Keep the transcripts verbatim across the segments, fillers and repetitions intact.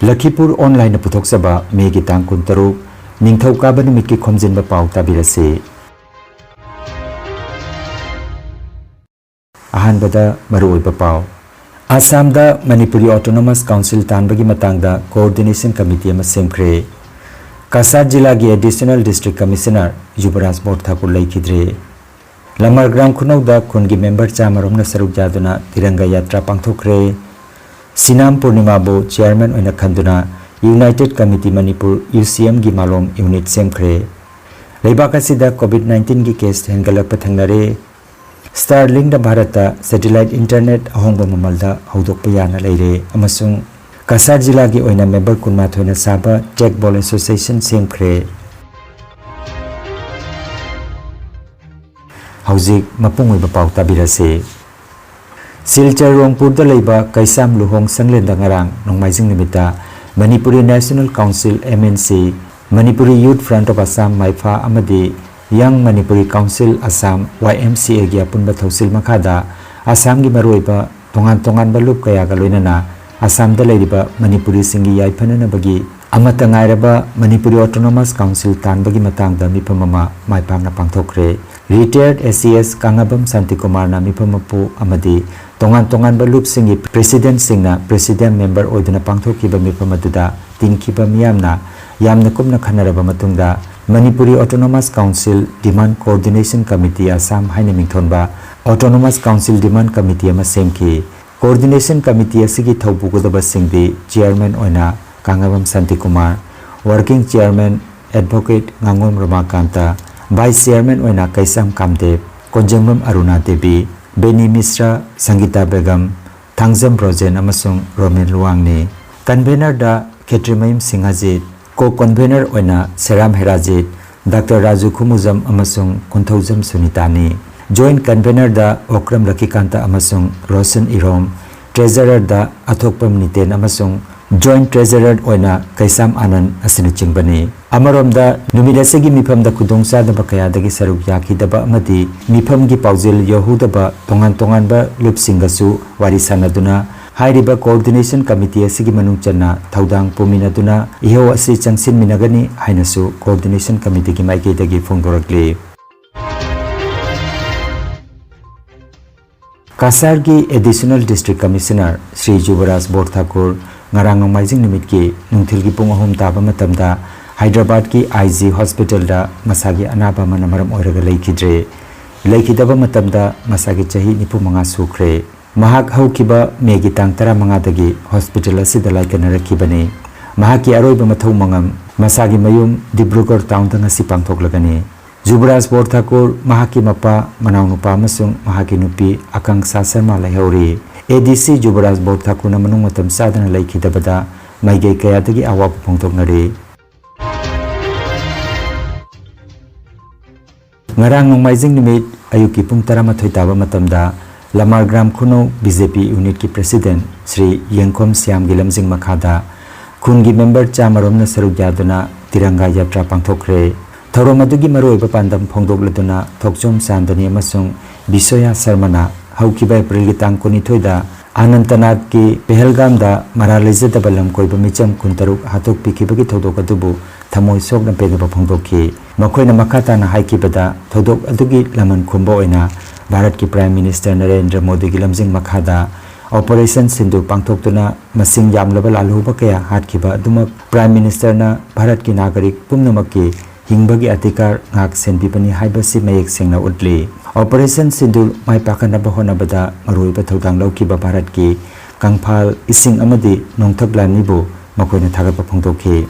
ꯂꯈꯤꯄꯨꯔ ꯑꯣꯟꯂꯥꯏꯟꯅ ꯄꯨꯊꯣꯛꯆꯕ ꯃꯦꯒꯤ ꯇꯥꯡ ꯀꯨꯟꯇꯔꯨꯛ, ꯅꯤꯡꯊꯧꯀꯥꯕ ꯅꯨꯃꯤꯠꯀꯤ ꯈꯣꯝꯖꯤꯟꯕ ꯄꯥꯎ ꯇꯥꯕꯤꯔꯁꯤ꯫ ꯑꯍꯥꯟꯕꯗ ꯃꯔꯨꯑꯣꯏꯕ ꯄꯥꯎ꯫ ꯑꯁꯥꯝꯗ ꯃꯅꯤꯄꯨꯔꯤ ꯑꯣꯇꯣꯅꯣꯃꯁ ꯀꯥꯎꯟꯁꯤꯜ ꯇꯥꯟꯕꯒꯤ ꯃꯇꯥꯡꯗ ꯀꯣꯑꯣꯔꯗꯤꯅꯦꯁꯟ ꯀꯃꯤꯇꯤ ꯑꯃ ꯁꯦꯝꯈ꯭ꯔꯦ꯫ ꯀꯁꯥꯔ ꯖꯤꯂꯥꯒꯤ ꯑꯦꯗꯤꯁꯅꯦꯜ ꯗꯤꯁꯇ꯭ꯔꯤꯛ ꯀꯃꯤꯁꯅꯔ ꯌꯨꯕꯔꯥꯖ ꯕꯣꯔ ꯊꯥꯀꯨꯔ ꯂꯩꯈꯤꯗ꯭ꯔꯦ꯫ ꯂꯃꯥꯔꯒ꯭ꯔꯥꯝ ꯈꯨꯅꯧꯗ ꯈꯨꯟꯒꯤ ꯃꯦꯝꯕꯔ ꯆꯥꯃꯔꯣꯝꯅ ꯁꯔꯨꯛ ꯌꯥꯗꯨꯅ ꯇꯤꯔꯪꯒ ꯌꯥꯇ꯭ꯔꯥ ꯄꯥꯡꯊꯣꯛꯈ꯭ꯔꯦ꯫ ꯁꯤꯅꯥꯝ ꯄꯨꯔꯅꯤꯃꯥꯕꯨ ꯆꯤꯌꯥꯔꯃꯦꯟ ꯑꯣꯏꯅ ꯈꯟꯗꯨꯅ ꯌꯨꯅꯥꯏꯇꯦꯗ ꯀꯃꯤꯇꯤ ꯃꯅꯤꯄꯨꯔ, ꯌꯨ ꯁꯤ ꯑꯦꯝꯒꯤ ꯃꯥꯂꯣꯝ ꯌꯨꯅꯤꯠ ꯁꯦꯝꯈ꯭ꯔꯦ꯫ ꯂꯩꯕꯥꯛ ꯑꯁꯤꯗ ꯀꯣꯚꯤꯗ ꯅꯥꯏꯟꯇꯤꯟꯒꯤ ꯀꯦꯁ ꯍꯦꯟꯒꯠꯂꯛꯄ ꯊꯦꯡꯅꯔꯦ꯫ ꯁ꯭ꯇꯥꯔꯂꯤꯡꯗ ꯚꯥꯔꯠꯇ ꯁꯦꯇꯦꯂꯥꯏꯠ ꯏꯟꯇꯔꯅꯦꯠ ꯑꯍꯣꯡꯕ ꯃꯃꯜꯗ ꯍꯧꯗꯣꯛꯄ ꯌꯥꯅ ꯂꯩꯔꯦ ꯑꯃꯁꯨꯡ ꯀꯁꯥꯔ ꯖꯤꯂꯥꯒꯤ ꯑꯣꯏꯅ ꯃꯦꯝꯕꯔ ꯀꯨꯟꯃꯥꯊꯣꯏꯅ ꯁꯥꯕ ꯇ꯭ꯔꯦꯛꯕꯣꯜ ꯑꯦꯁꯣꯁꯤꯌꯦꯁꯟ ꯁꯦꯝꯈ꯭ꯔꯦ꯫ ꯍꯧꯖꯤꯛ ꯃꯄꯨꯡ ꯑꯣꯏꯕ ꯄꯥꯎ ꯇꯥꯕꯤꯔꯁꯤ꯫ ꯁꯤꯜꯆꯔ ꯔꯣꯡꯄꯨꯔꯗ ꯂꯩꯕ ꯀꯩꯁꯥꯝ ꯂꯨꯍꯣꯡ ꯁꯪꯂꯦꯟꯗ ꯉꯔꯥꯡ ꯅꯣꯡꯃꯥꯏꯖꯤꯡ ꯅꯨꯃꯤꯠꯇ Manipuri national council, M N C, Manipuri youth front of Assam, ꯃꯥꯏꯐꯥ, ꯑꯃꯗꯤ ꯌꯪ Manipuri council Assam, Y M C ꯑꯦꯒꯤ ꯑꯄꯨꯟꯕ ꯊꯧꯁꯤꯜ ꯃꯈꯥꯗ ꯑꯁꯥꯝꯒꯤ ꯃꯔꯨꯑꯣꯏꯕ ꯇꯣꯉꯥꯟ ꯇꯣꯉꯥꯟꯕ ꯂꯨꯞ ꯀꯌꯥꯒ ꯂꯣꯏꯅꯅ ꯑꯁꯥꯝꯗ ꯂꯩꯔꯤꯕ ꯃꯅꯤꯄꯨꯔꯤꯁꯤꯡꯒꯤ ꯌꯥꯏꯐꯅꯅꯕꯒꯤ ꯑꯃꯠꯇ ꯉꯥꯏꯔꯕ ꯃꯅꯤꯄꯨꯔꯤ ꯑꯣꯇꯣꯅꯣꯃꯁ ꯀꯥꯎꯟꯁꯤꯜ ꯇꯥꯟꯕꯒꯤ ꯃꯇꯥꯡꯗ ꯃꯤꯐꯝ ꯑꯃ ꯃꯥꯏ ꯄꯥꯛꯅ ꯄꯥꯡꯊꯣꯛꯈ꯭ꯔꯦ꯫ ꯔꯤꯇꯥꯌꯔꯗ ꯑꯦ ꯁꯤ ꯑꯦꯁ ꯀꯥꯉꯥꯕꯝ ꯁꯥꯟꯇꯤꯀꯨꯃꯥꯔꯅ ꯃꯤꯐꯝ ꯃꯄꯨ ꯑꯃꯗꯤ ꯇꯣꯉꯥꯟ ꯇꯣꯉꯥꯟꯕ ꯂꯨꯞꯁꯤꯡꯒꯤ ꯄ꯭ꯔꯦꯁꯤꯗꯦꯟꯠꯁꯤꯡꯅ ꯄ꯭ꯔꯦꯁꯤꯗꯦꯟꯠ ꯃꯦꯝꯕꯔ ꯑꯣꯏꯗꯨꯅ ꯄꯥꯡꯊꯣꯛꯈꯤꯕ ꯃꯤꯐꯝ ꯑꯗꯨꯗ ꯇꯤꯟꯈꯤꯕ ꯃꯤꯌꯥꯝꯅ ꯌꯥꯝꯅ ꯀꯨꯞꯅ ꯈꯟꯅꯔꯕ ꯃꯇꯨꯡꯗ Manipuri autonomous council demand coordination committee Assam ꯍꯥꯏꯅ ꯃꯤꯡꯊꯣꯟꯕ ꯑꯣꯇꯣꯅꯣꯃꯁ ꯀꯥꯎꯟꯁꯤꯜ ꯗꯤꯃꯥꯟꯗ ꯀꯃꯤꯇꯤ ꯑꯃ ꯁꯦꯝꯈꯤ꯫ ꯀꯣꯑꯣꯔꯗꯤꯅꯦꯁꯟ ꯀꯃꯤꯇꯤ ꯑꯁꯤꯒꯤ ꯊꯧ ꯄꯨꯒꯗꯕꯁꯤꯡꯗꯤ ꯆꯤꯌꯥꯔꯃꯦꯟ ꯑꯣꯏꯅ Kangabam Shantikumar, working chairman advocate ꯉꯥꯉꯣꯝ ꯔꯣꯃꯥꯀꯥꯟꯇ, ꯚꯥꯏꯁ ꯆꯤꯌꯥꯔꯃꯦꯟ ꯑꯣꯏꯅ ꯀꯩꯁꯥꯝ ꯀꯥꯝꯗꯦꯕ, ꯀꯣꯟꯖꯦꯡꯕꯝ ꯑꯔꯨꯅꯥ ꯗꯦꯕꯤ, ꯕꯦꯅꯤ ꯃꯤꯁ꯭ꯔꯥ, ꯁꯪꯒꯤꯇꯥ ꯕꯦꯒꯝ, ꯊꯥꯡꯖꯝ ꯔꯣꯖꯦꯟ ꯑꯃꯁꯨꯡ ꯔꯣꯃꯦꯟ ꯂꯨꯋꯥꯡꯅꯤ꯫ ꯀꯟꯚꯦꯅꯔꯗ ꯈꯦꯇ꯭ꯔꯤꯃꯌꯨꯝ ꯁꯤꯡꯍꯖꯤꯠ, ꯀꯣ ꯀꯟꯚꯦꯅꯔ ꯑꯣꯏꯅ ꯁꯦꯔꯥꯝ ꯍꯦꯔꯥꯖꯤꯠ, ꯗꯥꯛꯇꯔ ꯔꯥꯖꯨ ꯈꯨꯃꯨꯖꯝ ꯑꯃꯁꯨꯡ ꯀꯣꯟꯊꯧꯖꯝ ꯁꯨꯅꯤꯇꯥꯅꯤ꯫ ꯖꯣꯏꯟꯠ ꯀꯟꯚꯦꯅꯔꯗ ꯑꯣꯀ꯭ꯔꯝ ꯂꯛꯀꯤꯀꯥꯟꯇ ꯑꯃꯁꯨꯡ ꯔꯣꯁꯟ ꯏꯔꯣꯝ, ꯇ꯭ꯔꯦꯖꯔꯔꯗ ꯑꯊꯣꯛꯄꯝ ꯅꯤꯇꯦꯟ ꯑꯃꯁꯨꯡ ꯖꯣꯏꯟꯠ ꯇ꯭ꯔꯦꯖꯔꯔ ꯑꯣꯏꯅ ꯀꯩꯁꯥꯝ ꯑꯥꯅꯟ ꯑꯁꯤꯅꯆꯤꯡꯕꯅꯤ꯫ ꯑꯃꯔꯣꯝꯗ, ꯅꯨꯃꯤꯠ ꯑꯁꯤꯒꯤ ꯃꯤꯐꯝꯗ ꯈꯨꯗꯣꯡꯆꯥꯗꯕ ꯀꯌꯥꯗꯒꯤ ꯁꯔꯨꯛ ꯌꯥꯈꯤꯗꯕ ꯑꯃꯗꯤ ꯃꯤꯐꯝꯒꯤ ꯄꯥꯎꯖꯦꯜ ꯌꯧꯍꯧꯗꯕ ꯇꯣꯉꯥꯟ ꯇꯣꯉꯥꯟꯕ ꯂꯨꯞꯁꯤꯡꯒꯁꯨ ꯋꯥꯔꯤ ꯁꯥꯟꯅꯗꯨꯅ ꯍꯥꯏꯔꯤꯕ Coordination Committee ꯑꯁꯤꯒꯤ ꯃꯅꯨꯡ ꯆꯟꯅ ꯊꯧꯗꯥꯡ ꯄꯨꯃꯤꯟꯅꯗꯨꯅ ꯏꯍꯧ ꯑꯁꯤ ꯆꯪꯁꯤꯟꯃꯤꯟꯅꯒꯅꯤ ꯍꯥꯏꯅꯁꯨ Coordination Committeeꯒꯤ ꯃꯥꯏꯀꯩꯗꯒꯤ ꯐꯣꯡꯗꯣꯔꯛꯂꯤ꯫ ꯀꯁꯥꯔꯒꯤ Additional District Commissioner ꯁ꯭ꯔꯤ ꯖꯨꯕꯔꯥꯖ ꯕꯣꯔꯊꯥꯀꯨꯔ ꯉꯔꯥꯡ ꯅꯣꯡꯃꯥꯏꯖꯤꯡ ꯅꯨꯃꯤꯠꯀꯤ ꯅꯨꯡꯊꯤꯜꯒꯤ ꯄꯨꯡ ꯑꯍꯨꯝ ꯇꯥꯕ ꯃꯇꯝꯗ ꯍꯥꯏꯗ꯭ꯔꯕꯥꯗꯀꯤ ꯑꯥꯏ ꯖꯤ ꯍꯣꯁꯄꯤꯇꯥꯜꯗ ꯃꯁꯥꯒꯤ ꯑꯅꯥꯕ ꯑꯃꯅ ꯃꯔꯝ ꯑꯣꯏꯔꯒ ꯂꯩꯈꯤꯗ꯭ꯔꯦ꯫ ꯂꯩꯈꯤꯗꯕ ꯃꯇꯝꯗ ꯃꯁꯥꯒꯤ ꯆꯍꯤ ꯅꯤꯐꯨ ꯃꯉꯥ ꯁꯨꯈ꯭ꯔꯦ꯫ ꯃꯍꯥꯛ ꯍꯧꯈꯤꯕ ꯃꯦꯒꯤ ꯇꯥꯡ ꯇꯔꯥꯃꯉꯥꯗꯒꯤ ꯍꯣꯁꯄꯤꯇꯥꯜ ꯑꯁꯤꯗ ꯂꯥꯏꯀꯠꯅꯔꯛꯈꯤꯕꯅꯤ꯫ ꯃꯍꯥꯛꯀꯤ ꯑꯔꯣꯏꯕ ꯃꯊꯧ ꯃꯉꯝ ꯃꯁꯥꯒꯤ ꯃꯌꯨꯝ ꯗꯤꯕ꯭ꯔꯨꯒꯔ ꯇꯥꯎꯟꯗ ꯉꯁꯤ ꯄꯥꯡꯊꯣꯛꯂꯒꯅꯤ꯫ ꯖꯨꯕꯔꯥꯖ ꯕꯣꯔ ꯊꯥꯀꯨꯔ, ꯃꯍꯥꯛꯀꯤ ꯃꯄꯥ, ꯃꯅꯥꯎꯅꯨꯄꯥ ꯑꯃꯁꯨꯡ ꯃꯍꯥꯛꯀꯤ ꯅꯨꯄꯤ ꯑꯀꯥꯡꯁꯥ ꯁꯔꯃꯥ ꯂꯩꯍꯧꯔꯤ꯫ ꯑꯦ ꯗꯤ ꯁꯤ ꯖꯨꯕꯔꯥꯖ ꯕꯣꯔ ꯊꯥꯀꯨꯔꯅ ꯃꯅꯨꯡ ꯃꯇꯝ ꯆꯥꯗꯅ ꯂꯩꯈꯤꯗꯕꯗ ꯃꯥꯏꯀꯩ ꯀꯌꯥꯗꯒꯤ ꯑꯋꯥꯕ ꯐꯣꯡꯗꯣꯛꯅꯔꯤ꯫ ꯉꯔꯥꯡ ꯅꯣꯡꯃꯥꯏꯖꯤꯡ ꯅꯨꯃꯤꯠ ꯑꯌꯨꯛꯀꯤ ꯄꯨꯡ ꯇꯔꯥꯃꯥꯊꯣꯏ ꯇꯥꯕ ꯃꯇꯝꯗ ꯂꯃꯥꯔꯒ꯭ꯔꯥꯝ ꯈꯨꯅꯧ ꯕꯤ ꯖꯦ ꯄꯤ ꯌꯨꯅꯤꯠꯀꯤ ꯄ꯭ꯔꯦꯁꯤꯗꯦꯟꯠ ꯁ꯭ꯔꯤ ꯌꯦꯡꯈꯣꯝ ꯁ꯭ꯌꯥꯝꯒꯤ ꯂꯝꯖꯤꯡ ꯃꯈꯥꯗ ꯈꯨꯟꯒꯤ ꯃꯦꯝꯕꯔ ꯆꯥꯃꯔꯣꯝꯅ ꯁꯔꯨꯛ ꯌꯥꯗꯨꯅ ꯇꯤꯔꯪꯒꯥ ꯌꯥꯇ꯭ꯔꯥ ꯄꯥꯡꯊꯣꯛꯈ꯭ꯔꯦ꯫ ꯊꯧꯔꯝ ꯑꯗꯨꯒꯤ ꯃꯔꯨꯑꯣꯏꯕ ꯄꯥꯟꯗꯝ ꯐꯣꯡꯗꯣꯛꯂꯗꯨꯅ ꯊꯣꯛꯆꯣꯝ ꯆꯥꯟꯗꯅꯤ ꯑꯃꯁꯨꯡ ꯕꯤꯁꯣꯌꯥ ꯁꯔꯃꯅ ꯍꯧꯈꯤꯕ ꯑꯦꯄ꯭ꯔꯤꯜꯒꯤ ꯇꯥꯡ ꯀꯨꯟꯅꯤꯊꯣꯏꯗ ꯑꯅꯟꯇꯅꯥꯒꯀꯤ ꯄꯦꯍꯜꯒꯥꯝꯗ ꯃꯔꯥꯜ ꯂꯩꯖꯗꯕ ꯂꯝꯀꯣꯏꯕ ꯃꯤꯆꯝ ꯀꯨꯟꯇꯔꯨꯛ ꯍꯥꯠꯇꯣꯛꯄꯤꯈꯤꯕꯒꯤ ꯊꯧꯗꯣꯛ ꯑꯗꯨꯕꯨ ꯊꯃꯣꯏ ꯁꯣꯛꯅ ꯄꯦꯟꯗꯕ ꯐꯣꯡꯗꯣꯛꯈꯤ꯫ ꯃꯈꯣꯏꯅ ꯃꯈꯥ ꯇꯥꯅ ꯍꯥꯏꯈꯤꯕꯗ, ꯊꯧꯗꯣꯛ ꯑꯗꯨꯒꯤ ꯂꯃꯟ ꯈꯨꯝꯕ ꯑꯣꯏꯅ ꯚꯥꯔꯠꯀꯤ Prime Minister ꯅꯔꯦꯟꯗ꯭ꯔ ꯃꯣꯗꯤꯒꯤ ꯂꯝꯖꯤꯡ ꯃꯈꯥꯗ Operation Sindoor ꯄꯥꯡꯊꯣꯛꯇꯨꯅ ꯃꯁꯤꯡ ꯌꯥꯝꯂꯕ ꯂꯥꯜꯍꯧꯕ ꯀꯌꯥ ꯍꯥꯠꯈꯤꯕ ꯑꯗꯨꯃꯛ Prime Minister ꯅ ꯚꯥꯔꯠꯀꯤ ꯅꯥꯒꯔꯤꯛ ꯄꯨꯝꯅꯃꯛꯀꯤ ꯍꯤꯡꯕꯒꯤ ꯑꯙꯤꯀꯥꯔ ꯉꯥꯛ ꯁꯦꯟꯕꯤꯕꯅꯤ ꯍꯥꯏꯕꯁꯤ ꯃꯌꯦꯛ ꯁꯦꯡꯅ ꯎꯠꯂꯤ꯫ Operation Sindoor ꯃꯥꯏ ꯄꯥꯛꯍꯟꯅꯕ ꯍꯣꯠꯅꯕꯗ ꯃꯔꯨꯑꯣꯏꯕ ꯊꯧꯗꯥꯡ ꯂꯧꯈꯤꯕ ꯚꯥꯔꯠꯀꯤ ꯀꯪꯐꯥꯜ, ꯏꯁꯤꯡ ꯑꯃꯗꯤ ꯅꯣꯡꯊꯛ ꯂꯥꯟꯃꯤꯕꯨ ꯃꯈꯣꯏꯅ ꯊꯥꯒꯠꯄ ꯐꯣꯡꯗꯣꯛꯈꯤ꯫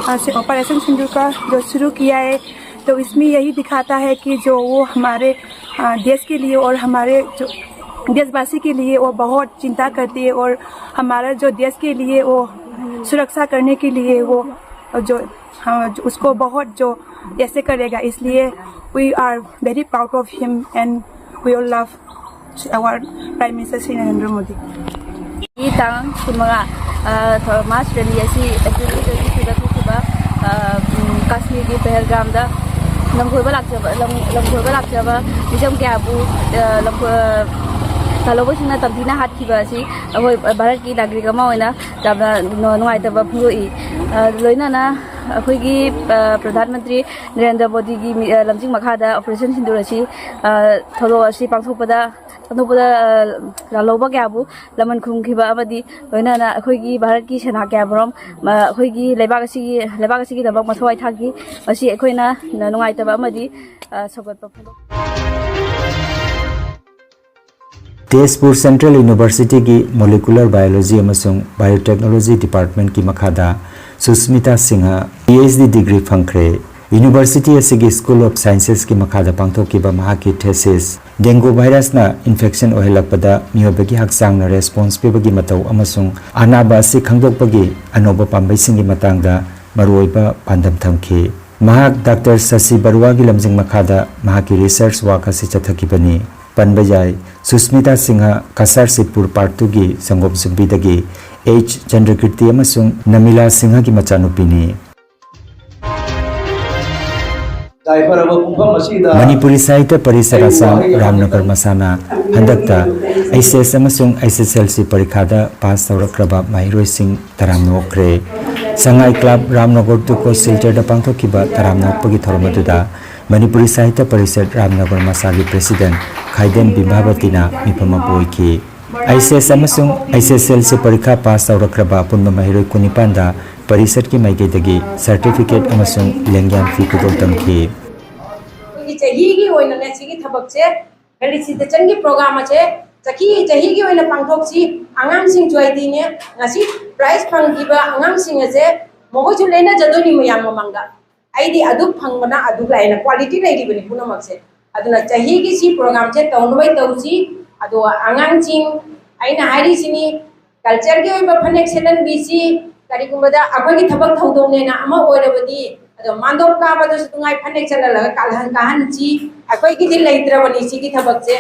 आज से ऑपरेशन सिंदूर का जो शुरू किया है, तो इसमें यही दिखाता है कि जो वो हमारे, अ, देश के लिए और हमारे जो देशवासी के लिए वो बहुत चिंता करती है और हमारा जो देश के लिए वो सुरक्षा करने के लिए वो जो, हाँ, जो उसको बहुत जो ऐसे करेगा, इसलिए we are very proud of him and we all love our Prime Minister Shri Narendra Modi. ꯇꯥꯡ ꯀꯨꯟꯃꯉꯥ, ꯑ, ꯊ-, ꯃꯥꯔꯆ ꯔꯦꯂꯤ ꯑꯁꯤ ꯑꯦꯄ꯭ꯔꯤꯜꯒꯤ ꯇ꯭ꯋꯦꯟꯇꯤ ꯇꯨꯗ ꯊꯣꯛꯈꯤꯕ, ꯑ, ꯎꯝ, ꯀꯥꯁꯃꯤꯔꯒꯤ ꯄꯦꯍꯜꯒꯥꯝꯗ ꯂꯝꯀꯣꯏꯕ ꯂꯥꯛꯆꯕ, ꯂꯝ, ꯂꯝꯀꯣꯏꯕ ꯂꯥꯛꯆꯕ ꯃꯤꯆꯝ ꯀꯌꯥꯕꯨ, ꯑ, ꯂꯝꯀꯣꯏ-, ꯂꯥꯜꯍꯧꯕꯁꯤꯡꯅ ꯇꯝꯊꯤꯅ ꯍꯥꯠꯈꯤꯕ ꯑꯁꯤ ꯑꯩꯈꯣꯏ ꯚꯥꯔꯠꯀꯤ ꯅꯥꯒꯔꯤꯛ ꯑꯃ ꯑꯣꯏꯅ ꯌꯥꯝꯅ ꯅꯨꯡꯉꯥꯏꯇꯕ ꯐꯣꯡꯗꯣꯛꯏ꯫ ꯑ, ꯂꯣꯏꯅꯅ ꯑꯩꯈꯣꯏꯒꯤ, ꯑ, ꯄ꯭ꯔꯙꯥꯟ ꯃꯟꯇ꯭ꯔꯤ ꯅꯔꯦꯟꯗ꯭ꯔ ꯃꯣꯗꯤꯒꯤ ꯃꯤ-, ꯑ, ꯂꯝꯖꯤꯡ ꯃꯈꯥꯗ ꯑꯣꯄꯔꯦꯁꯟ ꯁꯤꯟꯗꯨꯔ ꯑꯁꯤ, ꯑ, ꯊꯧꯗꯣꯛ ꯑꯁꯤ ꯄꯥꯡꯊꯣꯛꯄꯗ, ꯄꯥꯡꯊꯣꯛꯄꯗ, ꯑ, ꯂꯥꯜꯍꯧꯕ ꯀꯌꯥꯕꯨ ꯂꯃꯟ ꯈꯨꯝꯈꯤꯕ ꯑꯃꯗꯤ ꯂꯣꯏꯅꯅ ꯑꯩꯈꯣꯏꯒꯤ ꯚꯥꯔꯠꯀꯤ ꯁꯦꯅꯥ ꯀꯌꯥꯃꯔꯨꯝ, ꯑ, ꯑꯩꯈꯣꯏꯒꯤ ꯂꯩꯕꯥꯛ ꯑꯁꯤꯒꯤ, ꯂꯩꯕꯥꯛ ꯑꯁꯤꯒꯤꯗꯃꯛ ꯃꯊ꯭ꯋꯥꯏ ꯊꯥꯈꯤ꯫ ꯃꯁꯤ ꯑꯩꯈꯣꯏꯅ ꯅꯨꯡꯉꯥꯏꯇꯕ ꯑꯃꯗꯤ, ꯑ, ꯁꯧꯒꯠꯄ ꯐꯣꯡꯗꯣꯛ- ꯇꯦꯖꯄꯨꯔ ꯁꯦꯟꯇ꯭ꯔꯦꯜ ꯌꯨꯅꯤꯚꯔꯁꯤꯇꯤꯒꯤ ꯃꯣꯂꯤꯀꯨꯂꯔ ꯕꯥꯏꯑꯣꯂꯣꯖꯤ ꯑꯃꯁꯨꯡ ꯕꯥꯏꯑꯣꯇꯦꯛꯅꯣꯂꯣꯖꯤ ꯗꯤꯄꯥꯔꯠꯃꯦꯟꯠꯀꯤ ꯃꯈꯥꯗ Susmita Singh P H D degree ꯐꯪꯈ꯭ꯔꯦ꯫ ꯌꯨꯅꯤꯚꯔꯁꯤꯇꯤ ꯑꯁꯤꯒꯤ ꯁ꯭ꯀꯨꯜ ꯑꯣꯐ ꯁꯥꯏꯟꯁꯦꯁꯀꯤ ꯃꯈꯥꯗ ꯄꯥꯡꯊꯣꯛꯈꯤꯕ ꯃꯍꯥꯛꯀꯤ ꯊꯦꯁꯤꯁ, ꯗꯦꯡꯒꯨ ꯚꯥꯏꯔꯁꯅ ꯏꯟꯐꯦꯛꯁꯟ ꯑꯣꯏꯍꯜꯂꯛꯄꯗ ꯃꯤꯑꯣꯏꯕꯒꯤ ꯍꯛꯆꯥꯡꯅ ꯔꯦꯁꯄꯣꯟꯁ ꯄꯤꯕꯒꯤ ꯃꯇꯧ ꯑꯃꯁꯨꯡ ꯑꯅꯥꯕ ꯑꯁꯤ ꯈꯪꯗꯣꯛꯄꯒꯤ ꯑꯅꯧꯕ ꯄꯥꯝꯕꯩꯁꯤꯡꯒꯤ ꯃꯇꯥꯡꯗ ꯃꯔꯨꯑꯣꯏꯕ ꯄꯥꯟꯗꯝ ꯊꯝꯈꯤ꯫ ꯃꯍꯥꯛ ꯗꯥꯛꯇꯔ ꯁꯁꯤ ꯕꯔꯨꯋꯥꯒꯤ ꯂꯝꯖꯤꯡ ꯃꯈꯥꯗ ꯃꯍꯥꯛꯀꯤ ꯔꯤꯁꯔꯆ ꯋꯥꯔꯛ ꯑꯁꯤ ꯆꯠꯊꯈꯤꯕꯅꯤ꯫ ꯄꯟꯕ ꯌꯥꯏ, ꯁꯨꯁꯃꯤꯇꯥ ꯁꯤꯡꯍ ꯀꯁꯥꯔ ꯁꯤꯠꯄꯨꯔ ꯄꯥꯔꯠ ꯇꯨꯒꯤ ꯁꯪꯒꯣꯝ ꯁꯨꯝꯕꯤꯗꯒꯤ ꯑꯩꯆ ꯆꯟꯗ꯭ꯔꯀꯤꯔꯇꯤ ꯑꯃꯁꯨꯡ ꯅꯃꯤꯂꯥ ꯁꯤꯡꯍꯒꯤ ꯃꯆꯥꯅꯨꯄꯤꯅꯤ꯫ ꯇꯥꯏꯐꯔꯕ ꯄꯨꯡꯐꯝ ꯑꯁꯤꯗ ꯃꯅꯤꯄꯨꯔꯤ ꯁꯥꯍꯤꯇ꯭ꯌ ꯄꯔꯤꯁꯠ ꯑꯁꯥꯝ ꯔꯥꯝꯅꯒꯔ ꯃꯁꯥꯅ ꯍꯟꯗꯛꯇ ꯑꯩꯆ ꯑꯦꯁ ꯑꯃꯁꯨꯡ ꯑꯩꯆ ꯑꯦꯁ ꯑꯦꯜ ꯁꯤ ꯄꯔꯤꯈꯥꯗ ꯄꯥꯁ ꯇꯧꯔꯛꯈ꯭ꯔꯕ ꯃꯍꯩꯔꯣꯏꯁꯤꯡ ꯇꯔꯥꯝꯅ ꯑꯣꯛꯈ꯭ꯔꯦ꯫ ꯁꯉꯥꯏ ꯀ꯭ꯂꯕ ꯔꯥꯝꯅꯒꯔ ꯇꯨꯀꯣ ꯁꯤꯜꯆꯔꯗ ꯄꯥꯡꯊꯣꯛꯈꯤꯕ ꯇꯔꯥꯝꯅ ꯑꯣꯛꯄꯒꯤ ꯊꯧꯔꯝ ꯑꯗꯨꯗ ꯃꯅꯤꯄꯨꯔꯤ ꯁꯥꯍꯤꯇ꯭ꯌ ꯄꯔꯤꯁꯠ ꯔꯥꯝꯅꯒꯔ ꯃꯁꯥꯒꯤ ꯄ꯭ꯔꯦꯁꯤꯗꯦꯟꯠ ꯈꯥꯏꯗꯦꯟ ꯕꯤꯝꯕꯥꯕꯇꯤꯅ ꯃꯤꯐꯝ ꯑꯃ ꯄꯨꯏꯈꯤ꯫ ꯑꯩꯆ ꯑꯦꯁ ꯑꯃꯁꯨꯡ ꯑꯩꯆ ꯑꯦꯁ ꯑꯦꯜ ꯁꯤ ꯄꯔꯤꯈꯥ ꯄꯥꯁ ꯇꯧꯔꯛꯈ꯭ꯔꯕ ꯑꯄꯨꯟꯕ ꯃꯍꯩꯔꯣꯏ ꯀꯨꯟꯅꯤꯄꯥꯟꯗ ꯄꯔꯤꯁꯠꯀꯤ ꯃꯥꯏꯀꯩꯗꯒꯤ ꯁꯔꯇꯤꯐꯤꯀꯦꯠ ꯑꯃꯁꯨꯡ ꯂꯦꯡꯌꯥꯟ ꯐꯤ ꯈꯨꯗꯣꯜ ꯇꯝꯈꯤ꯫ ꯑꯩꯈꯣꯏꯒꯤ ꯆꯍꯤꯒꯤ ꯑꯣꯏꯅꯅꯦ ꯁꯤꯒꯤ ꯊꯕꯛꯁꯦ ꯐꯦꯂꯤꯁꯤꯇꯦꯁꯟꯒꯤ ꯄ꯭ꯔꯣꯒ꯭ꯔꯥꯝ ꯑꯁꯦ ꯆꯍꯤ ꯆꯍꯤꯒꯤ ꯑꯣꯏꯅ ꯄꯥꯡꯊꯣꯛꯁꯤ꯫ ꯑꯉꯥꯡꯁꯤꯡꯁꯨ ꯍꯥꯏꯗꯤꯅꯦ ꯉꯁꯤ ꯄ꯭ꯔꯥꯏꯖ ꯐꯪꯈꯤꯕ ꯑꯉꯥꯡꯁꯤꯡ ꯑꯁꯦ ꯃꯈꯣꯏꯁꯨ ꯂꯦꯟꯅꯖꯗꯣꯏꯅꯤ ꯃꯌꯥꯝ ꯃꯃꯥꯡꯗ꯫ ꯑꯩꯗꯤ ꯑꯗꯨ ꯐꯪꯕꯅ ꯑꯗꯨ ꯂꯥꯛꯑꯦꯅ ꯀ꯭ꯋꯥꯂꯤꯇꯤ ꯂꯩꯔꯤꯕꯅꯤ ꯄꯨꯝꯅꯃꯛꯁꯦ꯫ ꯑꯗꯨꯅ ꯆꯍꯤꯒꯤ ꯁꯤ ꯄ꯭ꯔꯣꯒ꯭ꯔꯥꯝꯁꯦ ꯇꯧꯅꯕꯩ ꯇꯧꯁꯤ꯫ ꯑꯗꯨꯒ ꯑꯉꯥꯡꯁꯤꯡ ꯑꯩꯅ ꯍꯥꯏꯔꯤꯁꯤꯅꯤ ꯀꯜꯆꯔꯒꯤ ꯑꯣꯏꯕ ꯐꯅꯦꯛ ꯁꯦꯠꯍꯟꯕꯤꯁꯤ꯫ ꯀꯔꯤꯒꯨꯝꯕꯗ ꯑꯩꯈꯣꯏꯒꯤ ꯊꯕꯛ ꯊꯧꯗꯣꯛꯅꯦꯅ ꯑꯃ ꯑꯣꯏꯔꯕꯗꯤ ꯑꯗꯣ ꯃꯥꯟꯗꯣꯞ ꯀꯥꯕꯗꯁꯨ ꯅꯨꯡꯉꯥꯏ ꯐꯅꯦꯛ ꯆꯠꯍꯜꯂꯒ ꯀꯥꯍꯟ ꯀꯥꯍꯟꯁꯤ꯫ ꯑꯩꯈꯣꯏꯒꯤꯗꯤ ꯂꯩꯇ꯭ꯔꯕꯅꯤ ꯁꯤꯒꯤ ꯊꯕꯛꯁꯦ꯫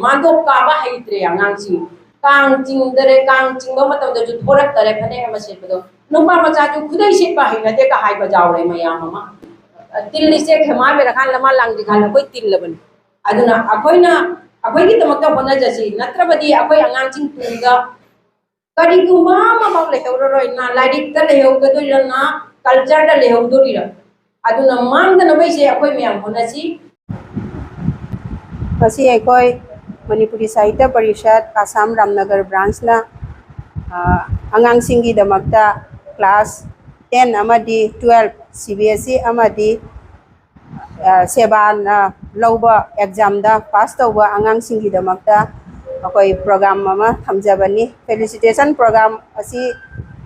ꯃꯥꯟꯗꯣꯞ ꯀꯥꯕ ꯍꯩꯇ꯭ꯔꯦ ꯑꯉꯥꯡꯁꯤꯡ꯫ ꯀꯥꯡ ꯆꯤꯡꯗꯔꯦ, ꯀꯥꯡ ꯆꯤꯡꯕ ꯃꯇꯝꯗꯁꯨ ꯊꯣꯔꯛꯇꯔꯦ ꯐꯅꯦꯛ ꯑꯃ ꯁꯦꯠꯄꯗꯣ꯫ ꯅꯨꯄꯥ ꯃꯆꯥꯁꯨ ꯈꯨꯗꯩ ꯁꯦꯠꯄ ꯍꯩꯅꯗꯦꯒ ꯍꯥꯏꯕ ꯌꯥꯎꯔꯦ ꯃꯌꯥꯝ ꯑꯃ꯫ ꯇꯤꯜꯂꯤꯁꯦ ꯈꯦꯃꯥ ꯃꯦꯔꯥꯈꯥꯟ ꯂꯃꯥ ꯂꯥꯡꯗ꯭ꯔꯤꯀꯥꯟꯗ ꯑꯩꯈꯣꯏ ꯇꯤꯜꯂꯕꯅꯤ꯫ ꯑꯗꯨꯅ ꯑꯩꯈꯣꯏꯅ ꯑꯩꯈꯣꯏꯒꯤꯗꯃꯛꯇ ꯍꯣꯠꯅꯖꯁꯤ, ꯅꯠꯇ꯭ꯔꯕꯗꯤ ꯑꯩꯈꯣꯏ ꯑꯉꯥꯡꯁꯤꯡ ꯇꯨꯡꯗ ꯀꯔꯤꯒꯨꯝꯕ ꯑꯃꯐꯥꯎ ꯂꯩꯍꯧꯔꯔꯣꯏ꯫ ꯅ ꯂꯥꯏꯔꯤꯛꯇ ꯂꯩꯍꯧꯒꯗꯣꯔꯤꯔ, ꯅ ꯀꯜꯆꯔꯗ ꯂꯩꯍꯧꯗꯣꯔꯤꯔ? ꯑꯗꯨꯅ ꯃꯥꯡꯗꯅꯕꯩꯁꯦ ꯑꯩꯈꯣꯏ ꯃꯌꯥꯝ ꯍꯣꯠꯅꯁꯤ꯫ ꯉꯁꯤ ꯑꯩꯈꯣꯏ ꯃꯅꯤꯄꯨꯔꯤ ꯁꯥꯍꯤꯇ꯭ꯌ ꯄꯔꯤꯁꯠ ꯑꯁꯥꯝ ꯔꯥꯝꯅꯒꯔ ꯕ꯭ꯔꯥꯟꯁꯅ, ꯑ, ꯑꯉꯥꯡꯁꯤꯡꯒꯤꯗꯃꯛꯇ class ten ꯑꯃꯗꯤ twelve CBSE ꯑꯃꯗꯤ, ꯑ, ꯁꯦꯕꯥꯅ ꯂꯧꯕ examꯗ pass ꯇꯧꯕ ꯑꯉꯥꯡꯁꯤꯡꯒꯤꯗꯃꯛꯇ ꯑꯩꯈꯣꯏ program ꯑꯃ ꯊꯝꯖꯕꯅꯤ꯫ Felicitation program ꯑꯁꯤ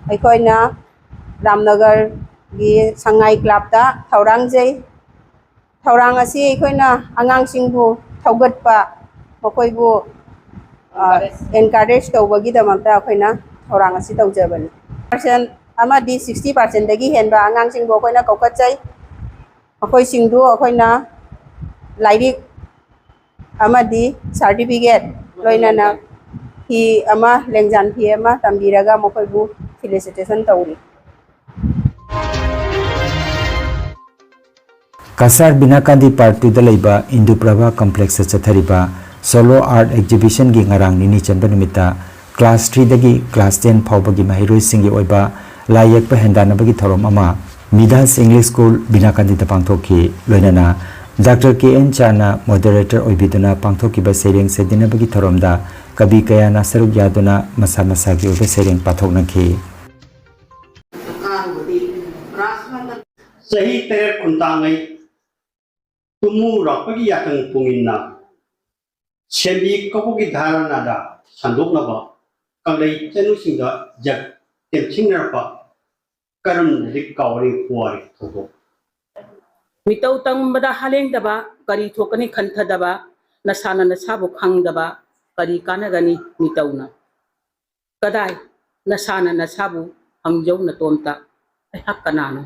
ꯑꯩꯈꯣꯏꯅ ꯔꯥꯝꯅꯒꯔꯒꯤ ꯁꯉꯥꯏ clubꯇ ꯊꯧꯔꯥꯡꯖꯩ꯫ ꯊꯧꯔꯥꯡ ꯑꯁꯤ ꯑꯩꯈꯣꯏꯅ ꯑꯉꯥꯡꯁꯤꯡꯕꯨ ꯊꯧꯒꯠꯄ, ꯃꯈꯣꯏꯕꯨ, ꯑ, encourage ꯇꯧꯕꯒꯤꯗꯃꯛꯇ ꯑꯩꯈꯣꯏꯅ ꯊꯧꯔꯥꯡ ꯑꯁꯤ ꯇꯧꯖꯕꯅꯤ꯫ Percent ꯑꯃꯗꯤ sixty percentꯗꯒꯤ ꯍꯦꯟꯕ ꯑꯉꯥꯡꯁꯤꯡꯕꯨ ꯑꯩꯈꯣꯏꯅ ꯀꯧꯈꯠꯆꯩ꯫ ꯃꯈꯣꯏꯁꯤꯡꯗꯨ ꯑꯩꯈꯣꯏꯅ ꯂꯥꯏꯔꯤꯛ ꯑꯃꯗꯤ certificate, ꯂꯣꯏꯅꯅ ꯐꯤ ꯑꯃ, ꯂꯦꯡꯖꯥꯟ ꯐꯤ ꯑꯃ ꯇꯝꯕꯤꯔꯒ ꯃꯈꯣꯏꯕꯨ felicitation ꯇꯧꯔꯤ꯫ ꯀꯁꯥꯔ ꯕꯤꯅꯥꯀꯥꯟꯗꯤ Park twoꯗ ꯂꯩꯕ ꯏꯟꯗꯨ ꯄ꯭ꯔꯚꯥ complexꯇ ꯆꯠꯊꯔꯤꯕ Solo Art Exhibitionꯒꯤ ꯉꯔꯥꯡ ꯅꯤꯅꯤ ꯆꯟꯕ ꯅꯨꯃꯤꯠꯇ class threeꯗꯒꯤ class ten ꯐꯥꯎꯕꯒꯤ ꯃꯍꯩꯔꯣꯏꯁꯤꯡꯒꯤ ꯑꯣꯏꯕ ꯂꯥꯏ ꯌꯦꯛꯄ ꯍꯦꯟꯗꯥꯟꯅꯕꯒꯤ ꯊꯧꯔꯝ ꯑꯃ Midas English School ꯕꯤꯅꯥꯀꯥꯟꯗꯤꯗ ꯄꯥꯡꯊꯣꯛꯈꯤ꯫ ꯂꯣꯏꯅꯅ Doctor K N ꯆꯥꯅ moderator ꯑꯣꯏꯕꯤꯗꯨꯅ ꯄꯥꯡꯊꯣꯛꯈꯤꯕ ꯁꯩꯔꯦꯡ ꯁꯩꯗꯟꯅꯕꯒꯤ ꯊꯧꯔꯝꯗ ꯀꯕꯤ ꯀꯌꯥꯅ ꯁꯔꯨꯛ ꯌꯥꯗꯨꯅ ꯃꯁꯥ ꯃꯁꯥꯒꯤ ꯑꯣꯏꯕ ꯁꯩꯔꯦꯡ ꯄꯥꯊꯣꯛꯅꯈꯤ꯫ ꯆꯍꯤ ꯇꯔꯦꯠ ꯈꯨꯟꯇꯥꯡꯉꯩ ꯇꯨꯝꯃꯨꯔꯛꯄꯒꯤ ꯌꯥꯇꯪ ꯄꯨꯡꯏꯟꯅ ꯁꯦꯝꯕꯤ ꯀꯧꯕꯒꯤ ꯙꯥꯔꯅꯥꯗ ꯁꯟꯗꯣꯛꯅꯕ ꯀꯪꯂꯩ ꯆꯅꯨꯁꯤꯡꯗ ꯖꯠ ꯇꯦꯝꯁꯤꯟꯅꯔꯛꯄ ꯀꯔꯝꯅꯗꯤ ꯀꯥꯎꯔꯤ ꯄꯨꯋꯥꯔꯤ ꯊꯧꯗꯣꯛ꯫ ꯃꯤꯇꯧ ꯇꯝꯕꯗ ꯍꯥꯂꯦꯡꯗꯕ, ꯀꯔꯤ ꯊꯣꯛꯀꯅꯤ ꯈꯟꯊꯗꯕ, ꯅꯁꯥꯅ ꯅꯁꯥꯕꯨ ꯈꯪꯗꯕ, ꯀꯔꯤ ꯀꯥꯟꯅꯒꯅꯤ ꯃꯤꯇꯧꯅ? ꯀꯗꯥꯏ ꯅꯁꯥꯅ ꯅꯁꯥꯕꯨ ꯍꯪꯖꯧ ꯅꯇꯣꯝꯇ, ꯑꯩꯍꯥꯛ ꯀꯅꯥꯅꯣ?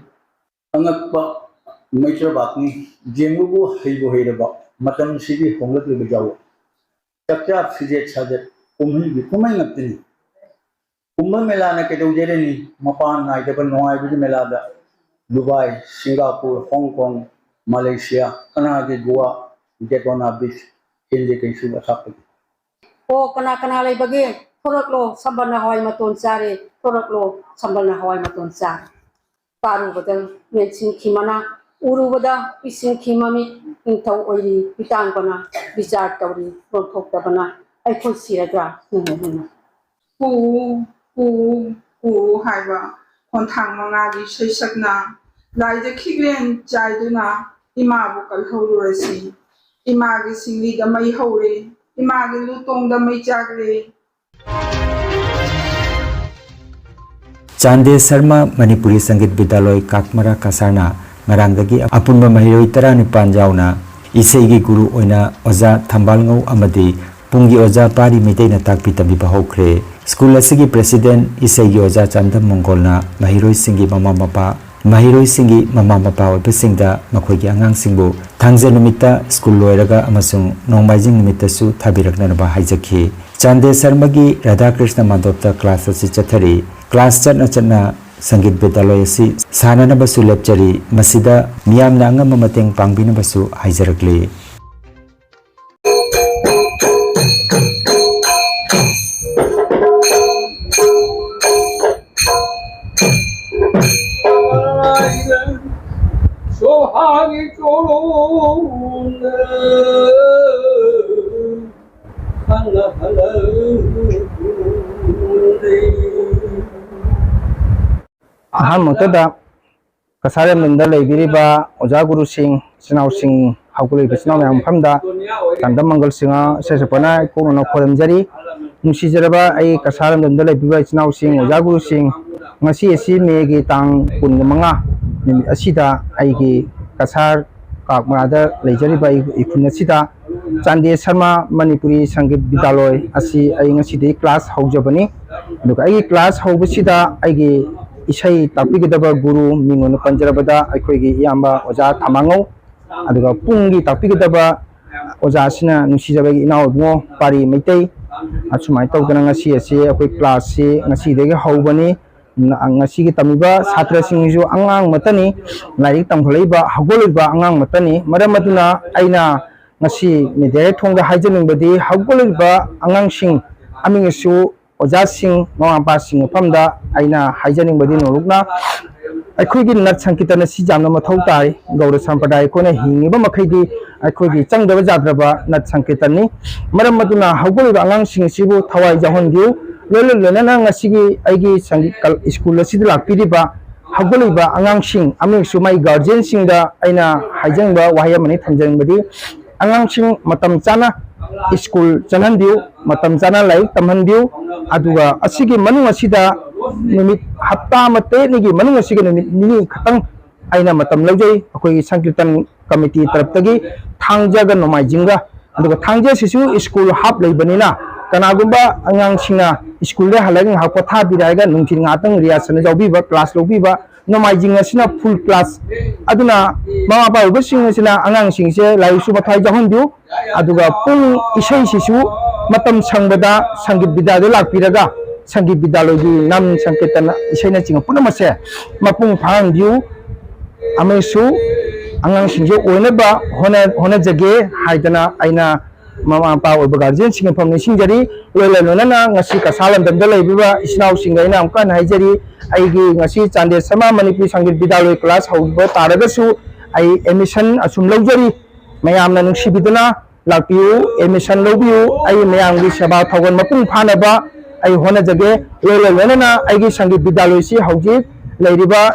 ꯑꯉꯛꯄ ꯃꯩꯇ꯭ꯔꯕꯥꯛꯅꯤ꯫ ꯌꯦꯡꯕꯕꯨ ꯍꯩꯕꯨ ꯍꯩꯔꯕ, ꯃꯇꯝꯁꯤꯒꯤ ꯍꯣꯡꯂꯛꯂꯤꯕ ꯌꯥꯎ꯫ ꯆꯥꯛꯆꯥ ꯐꯤꯖꯦꯠ ꯁꯥꯖꯠ ꯀꯨꯝꯍꯩꯒꯤ ꯀꯨꯝꯍꯩ ꯉꯥꯛꯇꯅꯤ꯫ ꯀꯨꯝꯚ ꯃꯦꯂꯥꯅ ꯀꯩꯗꯧꯖꯔꯅꯤ? ꯃꯄꯥꯟ ꯅꯥꯏꯗꯕ ꯅꯨꯡꯉꯥꯏꯕꯒꯤ ꯃꯦꯂꯥꯗ ꯗꯨꯕꯥꯏ, ꯁꯤꯡꯒꯥꯄꯨꯔ, ꯍꯣꯡ ꯀꯣꯡ, ꯃꯥꯂꯦꯁꯤꯌꯥ, ꯀꯅꯥꯒꯤ ꯒꯣꯋꯥ, ꯗꯦꯇꯣꯅꯥ ꯕꯤꯆ, ꯍꯦꯜꯂꯦ ꯀꯩꯁꯨ ꯑꯁꯥꯞꯄꯗꯤ꯫ ꯑꯣ, ꯀꯅꯥ ꯀꯅꯥ ꯂꯩꯕꯒꯦ? ꯊꯣꯔꯛꯂꯣ, ꯁꯝꯕꯜꯅ ꯍꯋꯥꯏ ꯃꯇꯣꯟ ꯆꯥꯔꯦ꯫ ꯊꯣꯔꯛꯂꯣ, ꯁꯝꯕꯜꯅ ꯍꯋꯥꯏ ꯃꯇꯣꯟ ꯆꯥꯔꯦ꯫ ꯇꯥꯔꯨꯕꯗ ꯃꯦꯟꯁꯤꯟꯈꯤ ꯃꯅꯥ, ꯎꯔꯨꯕꯗ ꯄꯤꯁꯤꯟꯈꯤ ꯃꯃꯤꯠ꯫ ꯅꯤꯡꯊꯧ ꯑꯣꯏꯔꯤ ꯄꯤꯇꯥꯡꯕꯅ, ꯕꯤꯆꯥꯔ ꯇꯧꯔꯤ ꯂꯣꯟꯊꯣꯛꯇꯕꯅ꯫ ꯑꯩꯈꯣꯏ ꯁꯤꯔꯗ꯭ꯔꯥ ꯍꯤꯡꯅ ꯍꯤꯡꯅ꯫ ꯄꯨ, ꯄꯨ, ꯄꯨ ꯍꯥꯏꯕ ꯈꯣꯟꯊꯥꯡ ꯃꯉꯥꯒꯤ ꯁꯩꯁꯛꯅ ꯂꯥꯏꯗ ꯈꯤꯛꯂꯦꯟ ꯆꯥꯏꯗꯨꯅ ꯏꯃꯥꯕꯨ ꯀꯜꯍꯧꯔꯨꯔꯁꯤ꯫ ꯏꯃꯥꯒꯤ ꯁꯤꯡꯂꯤꯗ ꯃꯩ ꯍꯧꯔꯦ, ꯏꯃꯥꯒꯤ ꯂꯨꯇꯣꯡꯗ ꯃꯩ ꯆꯥꯛꯂꯦ꯫ ꯆꯥꯟꯗꯦ ꯁꯔꯃ ꯃꯅꯤꯄꯨꯔꯤ ꯁꯪꯒꯤꯠ ꯕꯤꯗ꯭ꯌꯥꯂꯣꯏ ꯀꯥꯛꯃꯔꯥ ꯀꯁꯥꯔꯅ ꯉꯔꯥꯡꯗꯒꯤ ꯑꯄꯨꯟꯕ ꯃꯍꯩꯔꯣꯏ ꯇꯔꯥꯅꯤꯄꯥꯟ ꯌꯥꯎꯅ ꯏꯁꯩꯒꯤ ꯒꯨꯔꯨ ꯑꯣꯏꯅ ꯑꯣꯖꯥ ꯊꯝꯕꯥꯜꯉꯧ ꯑꯃꯗꯤ ꯄꯨꯡꯒꯤ ꯑꯣꯖꯥ ꯄꯥꯔꯤ ꯃꯩꯇꯩꯅ ꯇꯥꯛꯄꯤ ꯇꯝꯕꯤꯕ ꯍꯧꯈ꯭ꯔꯦ꯫ ꯁ꯭ꯀꯨꯜ ꯑꯁꯤꯒꯤ ꯄ꯭ꯔꯦꯁꯤꯗꯦꯟꯠ ꯏꯁꯩꯒꯤ ꯑꯣꯖꯥ ꯆꯥꯟꯗꯝ ꯃꯪꯒꯣꯜꯅ ꯃꯍꯩꯔꯣꯏꯁꯤꯡꯒꯤ ꯃꯃꯥ ꯃꯄꯥ, ꯃꯍꯩꯔꯣꯏꯁꯤꯡꯒꯤ ꯃꯃꯥ ꯃꯄꯥ ꯑꯣꯏꯕꯁꯤꯡꯗ ꯃꯈꯣꯏꯒꯤ ꯑꯉꯥꯡꯁꯤꯡꯕꯨ ꯊꯥꯡꯖ ꯅꯨꯃꯤꯠꯇ ꯁ꯭ꯀꯨꯜ ꯂꯣꯏꯔꯒ ꯑꯃꯁꯨꯡ ꯅꯣꯡꯃꯥꯏꯖꯤꯡ ꯅꯨꯃꯤꯠꯇꯁꯨ ꯊꯥꯕꯤꯔꯛꯅꯅꯕ ꯍꯥꯏꯖꯈꯤ꯫ ꯆꯥꯟꯗꯦ ꯁꯔꯃꯒꯤ ꯔꯥꯙꯥꯀ꯭ꯔꯤꯁꯅ ꯃꯥꯟꯗꯣꯞꯇ ꯀ꯭ꯂꯥꯁ ꯑꯁꯤ ꯆꯠꯊꯔꯤ꯫ ꯀ꯭ꯂꯥꯁ ꯆꯠꯅ ꯆꯠꯅ ꯁꯪꯒꯤꯠ ꯕꯤꯗ꯭ꯌꯥꯂꯣꯏ ꯑꯁꯤ ꯁꯥꯟꯅꯅꯕꯁꯨ ꯂꯦꯞꯆꯔꯤ꯫ ꯃꯁꯤꯗ ꯃꯤꯌꯥꯝꯅ ꯑꯉꯝꯕ ꯃꯇꯦꯡ ꯄꯥꯡꯕꯤꯅꯕꯁꯨ ꯍꯥꯏꯖꯔꯛꯂꯤ꯫ ꯑꯍꯥꯟꯕꯃꯛꯇꯗ ꯀꯁꯥꯔ ꯂꯝꯗꯝꯗ ꯂꯩꯕꯤꯔꯤꯕ ꯑꯣꯖꯥ ꯒꯨꯔꯨꯁꯤꯡ, ꯏꯆꯤꯟ ꯏꯅꯥꯎꯁꯤꯡ, ꯍꯧꯒꯠꯂꯛꯂꯤꯕ ꯏꯆꯤꯟ ꯏꯅꯥꯎ ꯃꯌꯥꯝ ꯃꯐꯝꯗ ꯆꯥꯟꯗꯝ ꯃꯪꯒꯜ ꯁꯤꯡꯍ ꯏꯁꯩ ꯁꯛꯄꯅ ꯏꯀꯣꯛꯅꯅ ꯈꯣꯏꯔꯝꯖꯔꯤ꯫ ꯅꯨꯡꯁꯤꯖꯔꯕ ꯑꯩ ꯀꯁꯥꯔ ꯂꯝꯗꯝꯗ ꯂꯩꯕꯤꯕ ꯏꯆꯤꯟ ꯏꯅꯥꯎꯁꯤꯡ, ꯑꯣꯖꯥ ꯒꯨꯔꯨꯁꯤꯡ, ꯉꯁꯤ ꯑꯁꯤ ꯃꯦꯒꯤ ꯇꯥꯡ ꯀꯨꯟꯃꯉꯥ ꯅꯨꯃꯤꯠ ꯑꯁꯤꯗ ꯑꯩꯒꯤ ꯀꯁꯥꯔ ꯀꯥꯛꯃꯔꯥꯗ ꯂꯩꯖꯔꯤꯕ ꯑꯩ ꯏꯈꯨꯟ ꯑꯁꯤꯗ ꯆꯥꯟꯗꯦ ꯁꯔꯃ ꯃꯅꯤꯄꯨꯔꯤ ꯁꯪꯒꯤꯠ ꯕꯤꯗ꯭ꯌꯥꯂꯣꯏ ꯑꯁꯤ ꯑꯩ ꯉꯁꯤꯗꯒꯤ ꯀ꯭ꯂꯥꯁ ꯍꯧꯖꯕꯅꯤ꯫ ꯑꯗꯨꯒ ꯑꯩꯒꯤ ꯀ꯭ꯂꯥꯁ ꯍꯧꯕꯁꯤꯗ ꯑꯩꯒꯤ ꯏꯁꯩ ꯇꯥꯛꯄꯤꯒꯗꯕ ꯒꯨꯔꯨ ꯃꯤꯡ ꯑꯣꯏꯅ ꯄꯟꯖꯔꯕꯗ ꯑꯩꯈꯣꯏꯒꯤ ꯏꯌꯥꯝꯕ ꯑꯣꯖꯥ ꯊꯥꯃꯥꯡꯉꯧ, ꯑꯗꯨꯒ ꯄꯨꯡꯒꯤ ꯇꯥꯛꯄꯤꯒꯗꯕ ꯑꯣꯖꯥꯁꯤꯅ ꯅꯨꯡꯁꯤꯖꯕꯒꯤ ꯏꯅꯥꯎ ꯏꯕꯨꯡꯉꯣ ꯄꯥꯔꯤ ꯃꯩꯇꯩ꯫ ꯑꯁꯨꯃꯥꯏꯅ ꯇꯧꯗꯅ ꯉꯁꯤ ꯑꯁꯤ ꯑꯩꯈꯣꯏ ꯀ꯭ꯂꯥꯁꯁꯤ ꯉꯁꯤꯗꯒꯤ ꯍꯧꯕꯅꯤ꯫ ꯉꯁꯤꯒꯤ ꯇꯝꯃꯤꯕ ꯁꯥꯇ꯭ꯔꯁꯤꯡꯁꯤꯁꯨ ꯑꯉꯥꯡ ꯑꯃꯠꯇꯅꯤ, ꯂꯥꯏꯔꯤꯛ ꯇꯝꯈꯠꯂꯛꯏꯕ ꯍꯧꯒꯠꯂꯛꯏꯕ ꯑꯉꯥꯡ ꯑꯃꯠꯇꯅꯤ꯫ ꯃꯔꯝ ꯑꯗꯨꯅ ꯑꯩꯅ ꯉꯁꯤ ꯃꯦꯗꯤꯌꯥꯒꯤ ꯊꯣꯡꯗ ꯍꯥꯏꯖꯅꯤꯡꯕꯗꯤ, ꯍꯧꯒꯠꯂꯛꯂꯤꯕ ꯑꯉꯥꯡꯁꯤꯡ ꯑꯃꯁꯨꯡ ꯑꯣꯖꯥꯁꯤꯡ, ꯃꯃꯥ ꯃꯄꯥꯁꯤꯡ ꯃꯐꯝꯗ ꯑꯩꯅ ꯍꯥꯏꯖꯅꯤꯡꯕꯗꯤ, ꯅꯣꯂꯨꯛꯅ ꯑꯩꯈꯣꯏꯒꯤ ꯅꯠ ꯁꯪꯀꯤꯔꯇꯟ ꯑꯁꯤ ꯌꯥꯝꯅ ꯃꯊꯧ ꯇꯥꯏ꯫ ꯒꯧꯔ ꯁꯝꯄ꯭ꯔꯗꯥꯌ ꯑꯩꯈꯣꯏꯅ ꯍꯤꯡꯉꯤꯕ ꯃꯈꯩꯗꯤ ꯑꯩꯈꯣꯏꯒꯤ ꯆꯪꯗꯕ ꯌꯥꯗ꯭ꯔꯕ ꯅꯠ ꯁꯪꯀꯤꯔꯇꯟꯅꯤ꯫ ꯃꯔꯝ ꯑꯗꯨꯅ ꯍꯧꯒꯠꯂꯤꯕ ꯑꯉꯥꯡꯁꯤꯡ ꯑꯁꯤꯕꯨ ꯊꯋꯥꯏ ꯌꯥꯎꯍꯟꯕꯤꯌꯨ꯫ ꯂꯣꯏꯅ ꯂꯣꯏꯅꯅ ꯉꯁꯤꯒꯤ ꯑꯩꯒꯤ ꯁꯪꯒꯤꯠ ꯀꯜ-, ꯁ꯭ꯀꯨꯜ ꯑꯁꯤꯗ ꯂꯥꯛꯄꯤꯔꯤꯕ ꯍꯧꯒꯠꯂꯤꯕ ꯑꯉꯥꯡꯁꯤꯡ ꯑꯃꯁꯨꯡ ꯃꯥꯒꯤ ꯒꯥꯔꯖꯤꯌꯟꯁꯤꯡꯗ ꯑꯩꯅ ꯍꯥꯏꯖꯅꯤꯡꯕ ꯋꯥꯍꯩ ꯑꯃꯅꯤ ꯊꯝꯖꯅꯤꯡꯕꯗꯤ, ꯑꯉꯥꯡꯁꯤꯡ ꯃꯇꯝ ꯆꯥꯅ ꯁ꯭ꯀꯨꯜ ꯆꯠꯍꯟꯕꯤꯌꯨ, ꯃꯇꯝ ꯆꯥꯅ ꯂꯥꯏꯔꯤꯛ ꯇꯝꯍꯟꯕꯤꯌꯨ꯫ ꯑꯗꯨꯒ ꯑꯁꯤꯒꯤ ꯃꯅꯨꯡ ꯑꯁꯤꯗ ꯅꯨꯃꯤꯠ ꯍꯞꯇꯥ ꯑꯃ ꯇꯔꯦꯠꯅꯤꯒꯤ ꯃꯅꯨꯡ ꯑꯁꯤꯒ ꯅꯨꯃꯤꯠ ꯅꯤꯅꯤ ꯈꯛꯇꯪ ꯑꯩꯅ ꯃꯇꯝ ꯂꯧꯖꯩ꯫ ꯑꯩꯈꯣꯏꯒꯤ ꯁꯪꯀꯤꯔꯇꯟ ꯀꯃꯤꯇꯤ ꯇꯔꯞꯇꯒꯤ ꯊꯥꯡꯖꯒ ꯅꯣꯡꯃꯥꯏꯖꯤꯡꯒ, ꯑꯗꯨꯒ ꯊꯥꯡꯖꯁꯤꯁꯨ ꯁ꯭ꯀꯨꯜ ꯍꯥꯞ ꯂꯩꯕꯅꯤꯅ, ꯀꯅꯥꯒꯨꯝꯕ ꯑꯉꯥꯡꯁꯤꯡꯅ ꯁ꯭ꯀꯨꯜꯗ ꯍꯜꯂꯒ ꯉꯥꯏꯍꯥꯛ ꯄꯣꯊꯥꯕꯤꯔꯦ ꯍꯥꯏꯔꯒ ꯅꯨꯡꯊꯤꯜ ꯉꯥꯏꯍꯥꯛꯇꯪ ꯔꯤꯍꯥꯔꯁꯦꯜ ꯌꯥꯎꯕꯤꯕ, ꯀ꯭ꯂꯥꯁ ꯂꯧꯕꯤꯕ, ꯅꯣꯡꯃꯥꯏꯖꯤꯡ ꯑꯁꯤꯅ ꯐꯨꯜ ꯀ꯭ꯂꯥꯁ꯫ ꯑꯗꯨꯅ ꯃꯃꯥ ꯃꯄꯥ ꯑꯣꯏꯕꯁꯤꯡ ꯑꯁꯤꯅ ꯑꯉꯥꯡꯁꯤꯡꯁꯦ ꯂꯥꯏꯔꯤꯛꯁꯨ ꯃꯊ꯭ꯋꯥꯏ ꯌꯥꯎꯍꯟꯕꯤꯌꯨ꯫ ꯑꯗꯨꯒ ꯄꯨꯡ ꯏꯁꯩꯁꯤꯁꯨ ꯃꯇꯝ ꯁꯪꯕꯗ ꯁꯪꯒꯤꯠ ꯕꯤꯗ꯭ꯌꯥꯗ ꯂꯥꯛꯄꯤꯔꯒ ꯁꯪꯒꯤꯠ ꯕꯤꯗ꯭ꯌꯥꯂꯣꯏꯒꯤ ꯅꯝ ꯁꯪꯀꯤꯔꯇꯟ ꯏꯁꯩꯅꯆꯤꯡꯕ ꯄꯨꯝꯅꯃꯛꯁꯦ ꯃꯄꯨꯡ ꯐꯥꯍꯟꯕꯤꯌꯨ꯫ ꯑꯃꯁꯨ ꯑꯉꯥꯡꯁꯤꯡꯁꯦ ꯑꯣꯏꯅꯕ ꯍꯣꯠꯅ-, ꯍꯣꯠꯅꯖꯒꯦ ꯍꯥꯏꯗꯅ ꯑꯩꯅ ꯃꯃꯥ ꯃꯄꯥ ꯑꯣꯏꯕ ꯒꯥꯔꯖꯤꯌꯟꯁꯤꯡ ꯃꯐꯝ ꯅꯤꯡꯁꯤꯡꯖꯔꯤ꯫ ꯂꯣꯏꯅ ꯂꯣꯏꯅꯅ ꯉꯁꯤ ꯀꯁꯥ ꯂꯝꯗꯝꯗ ꯂꯩꯕꯤꯕ ꯏꯆꯤꯟ ꯏꯅꯥꯎꯁꯤꯡꯗ ꯑꯩꯅ ꯑꯃꯨꯛꯀ ꯍꯟꯅ ꯍꯥꯏꯖꯔꯤ, ꯑꯩꯒꯤ ꯉꯁꯤ ꯆꯥꯟꯗꯦꯜ ꯁꯔꯃ ꯃꯅꯤꯄꯨꯔꯤ ꯁꯪꯒꯤꯠ ꯕꯤꯗ꯭ꯌꯥꯂꯣꯏ ꯀ꯭ꯂꯥꯁ ꯍꯧꯕ ꯇꯥꯔꯒꯁꯨ ꯑꯩ ꯑꯦꯗꯃꯤꯁꯟ ꯑꯁꯨꯝ ꯂꯧꯖꯔꯤ꯫ ꯃꯌꯥꯝꯅ ꯅꯨꯡꯁꯤꯕꯤꯗꯨꯅ ꯂꯥꯛꯄꯤꯌꯨ, ꯑꯦꯗꯃꯤꯁꯟ ꯂꯧꯕꯤꯌꯨ꯫ ꯑꯩ ꯃꯌꯥꯝꯒꯤ ꯁꯦꯕꯥ ꯊꯧꯒꯜ ꯃꯄꯨꯡ ꯐꯥꯅꯕ ꯑꯩ ꯍꯣꯠꯅꯖꯒꯦ꯫ ꯂꯣꯏꯅ ꯂꯣꯏꯅꯅ ꯑꯩꯒꯤ ꯁꯪꯒꯤꯠ ꯕꯤꯗ꯭ꯌꯥꯂꯣꯏꯁꯤ ꯍꯧꯖꯤꯛ ꯂꯩꯔꯤꯕ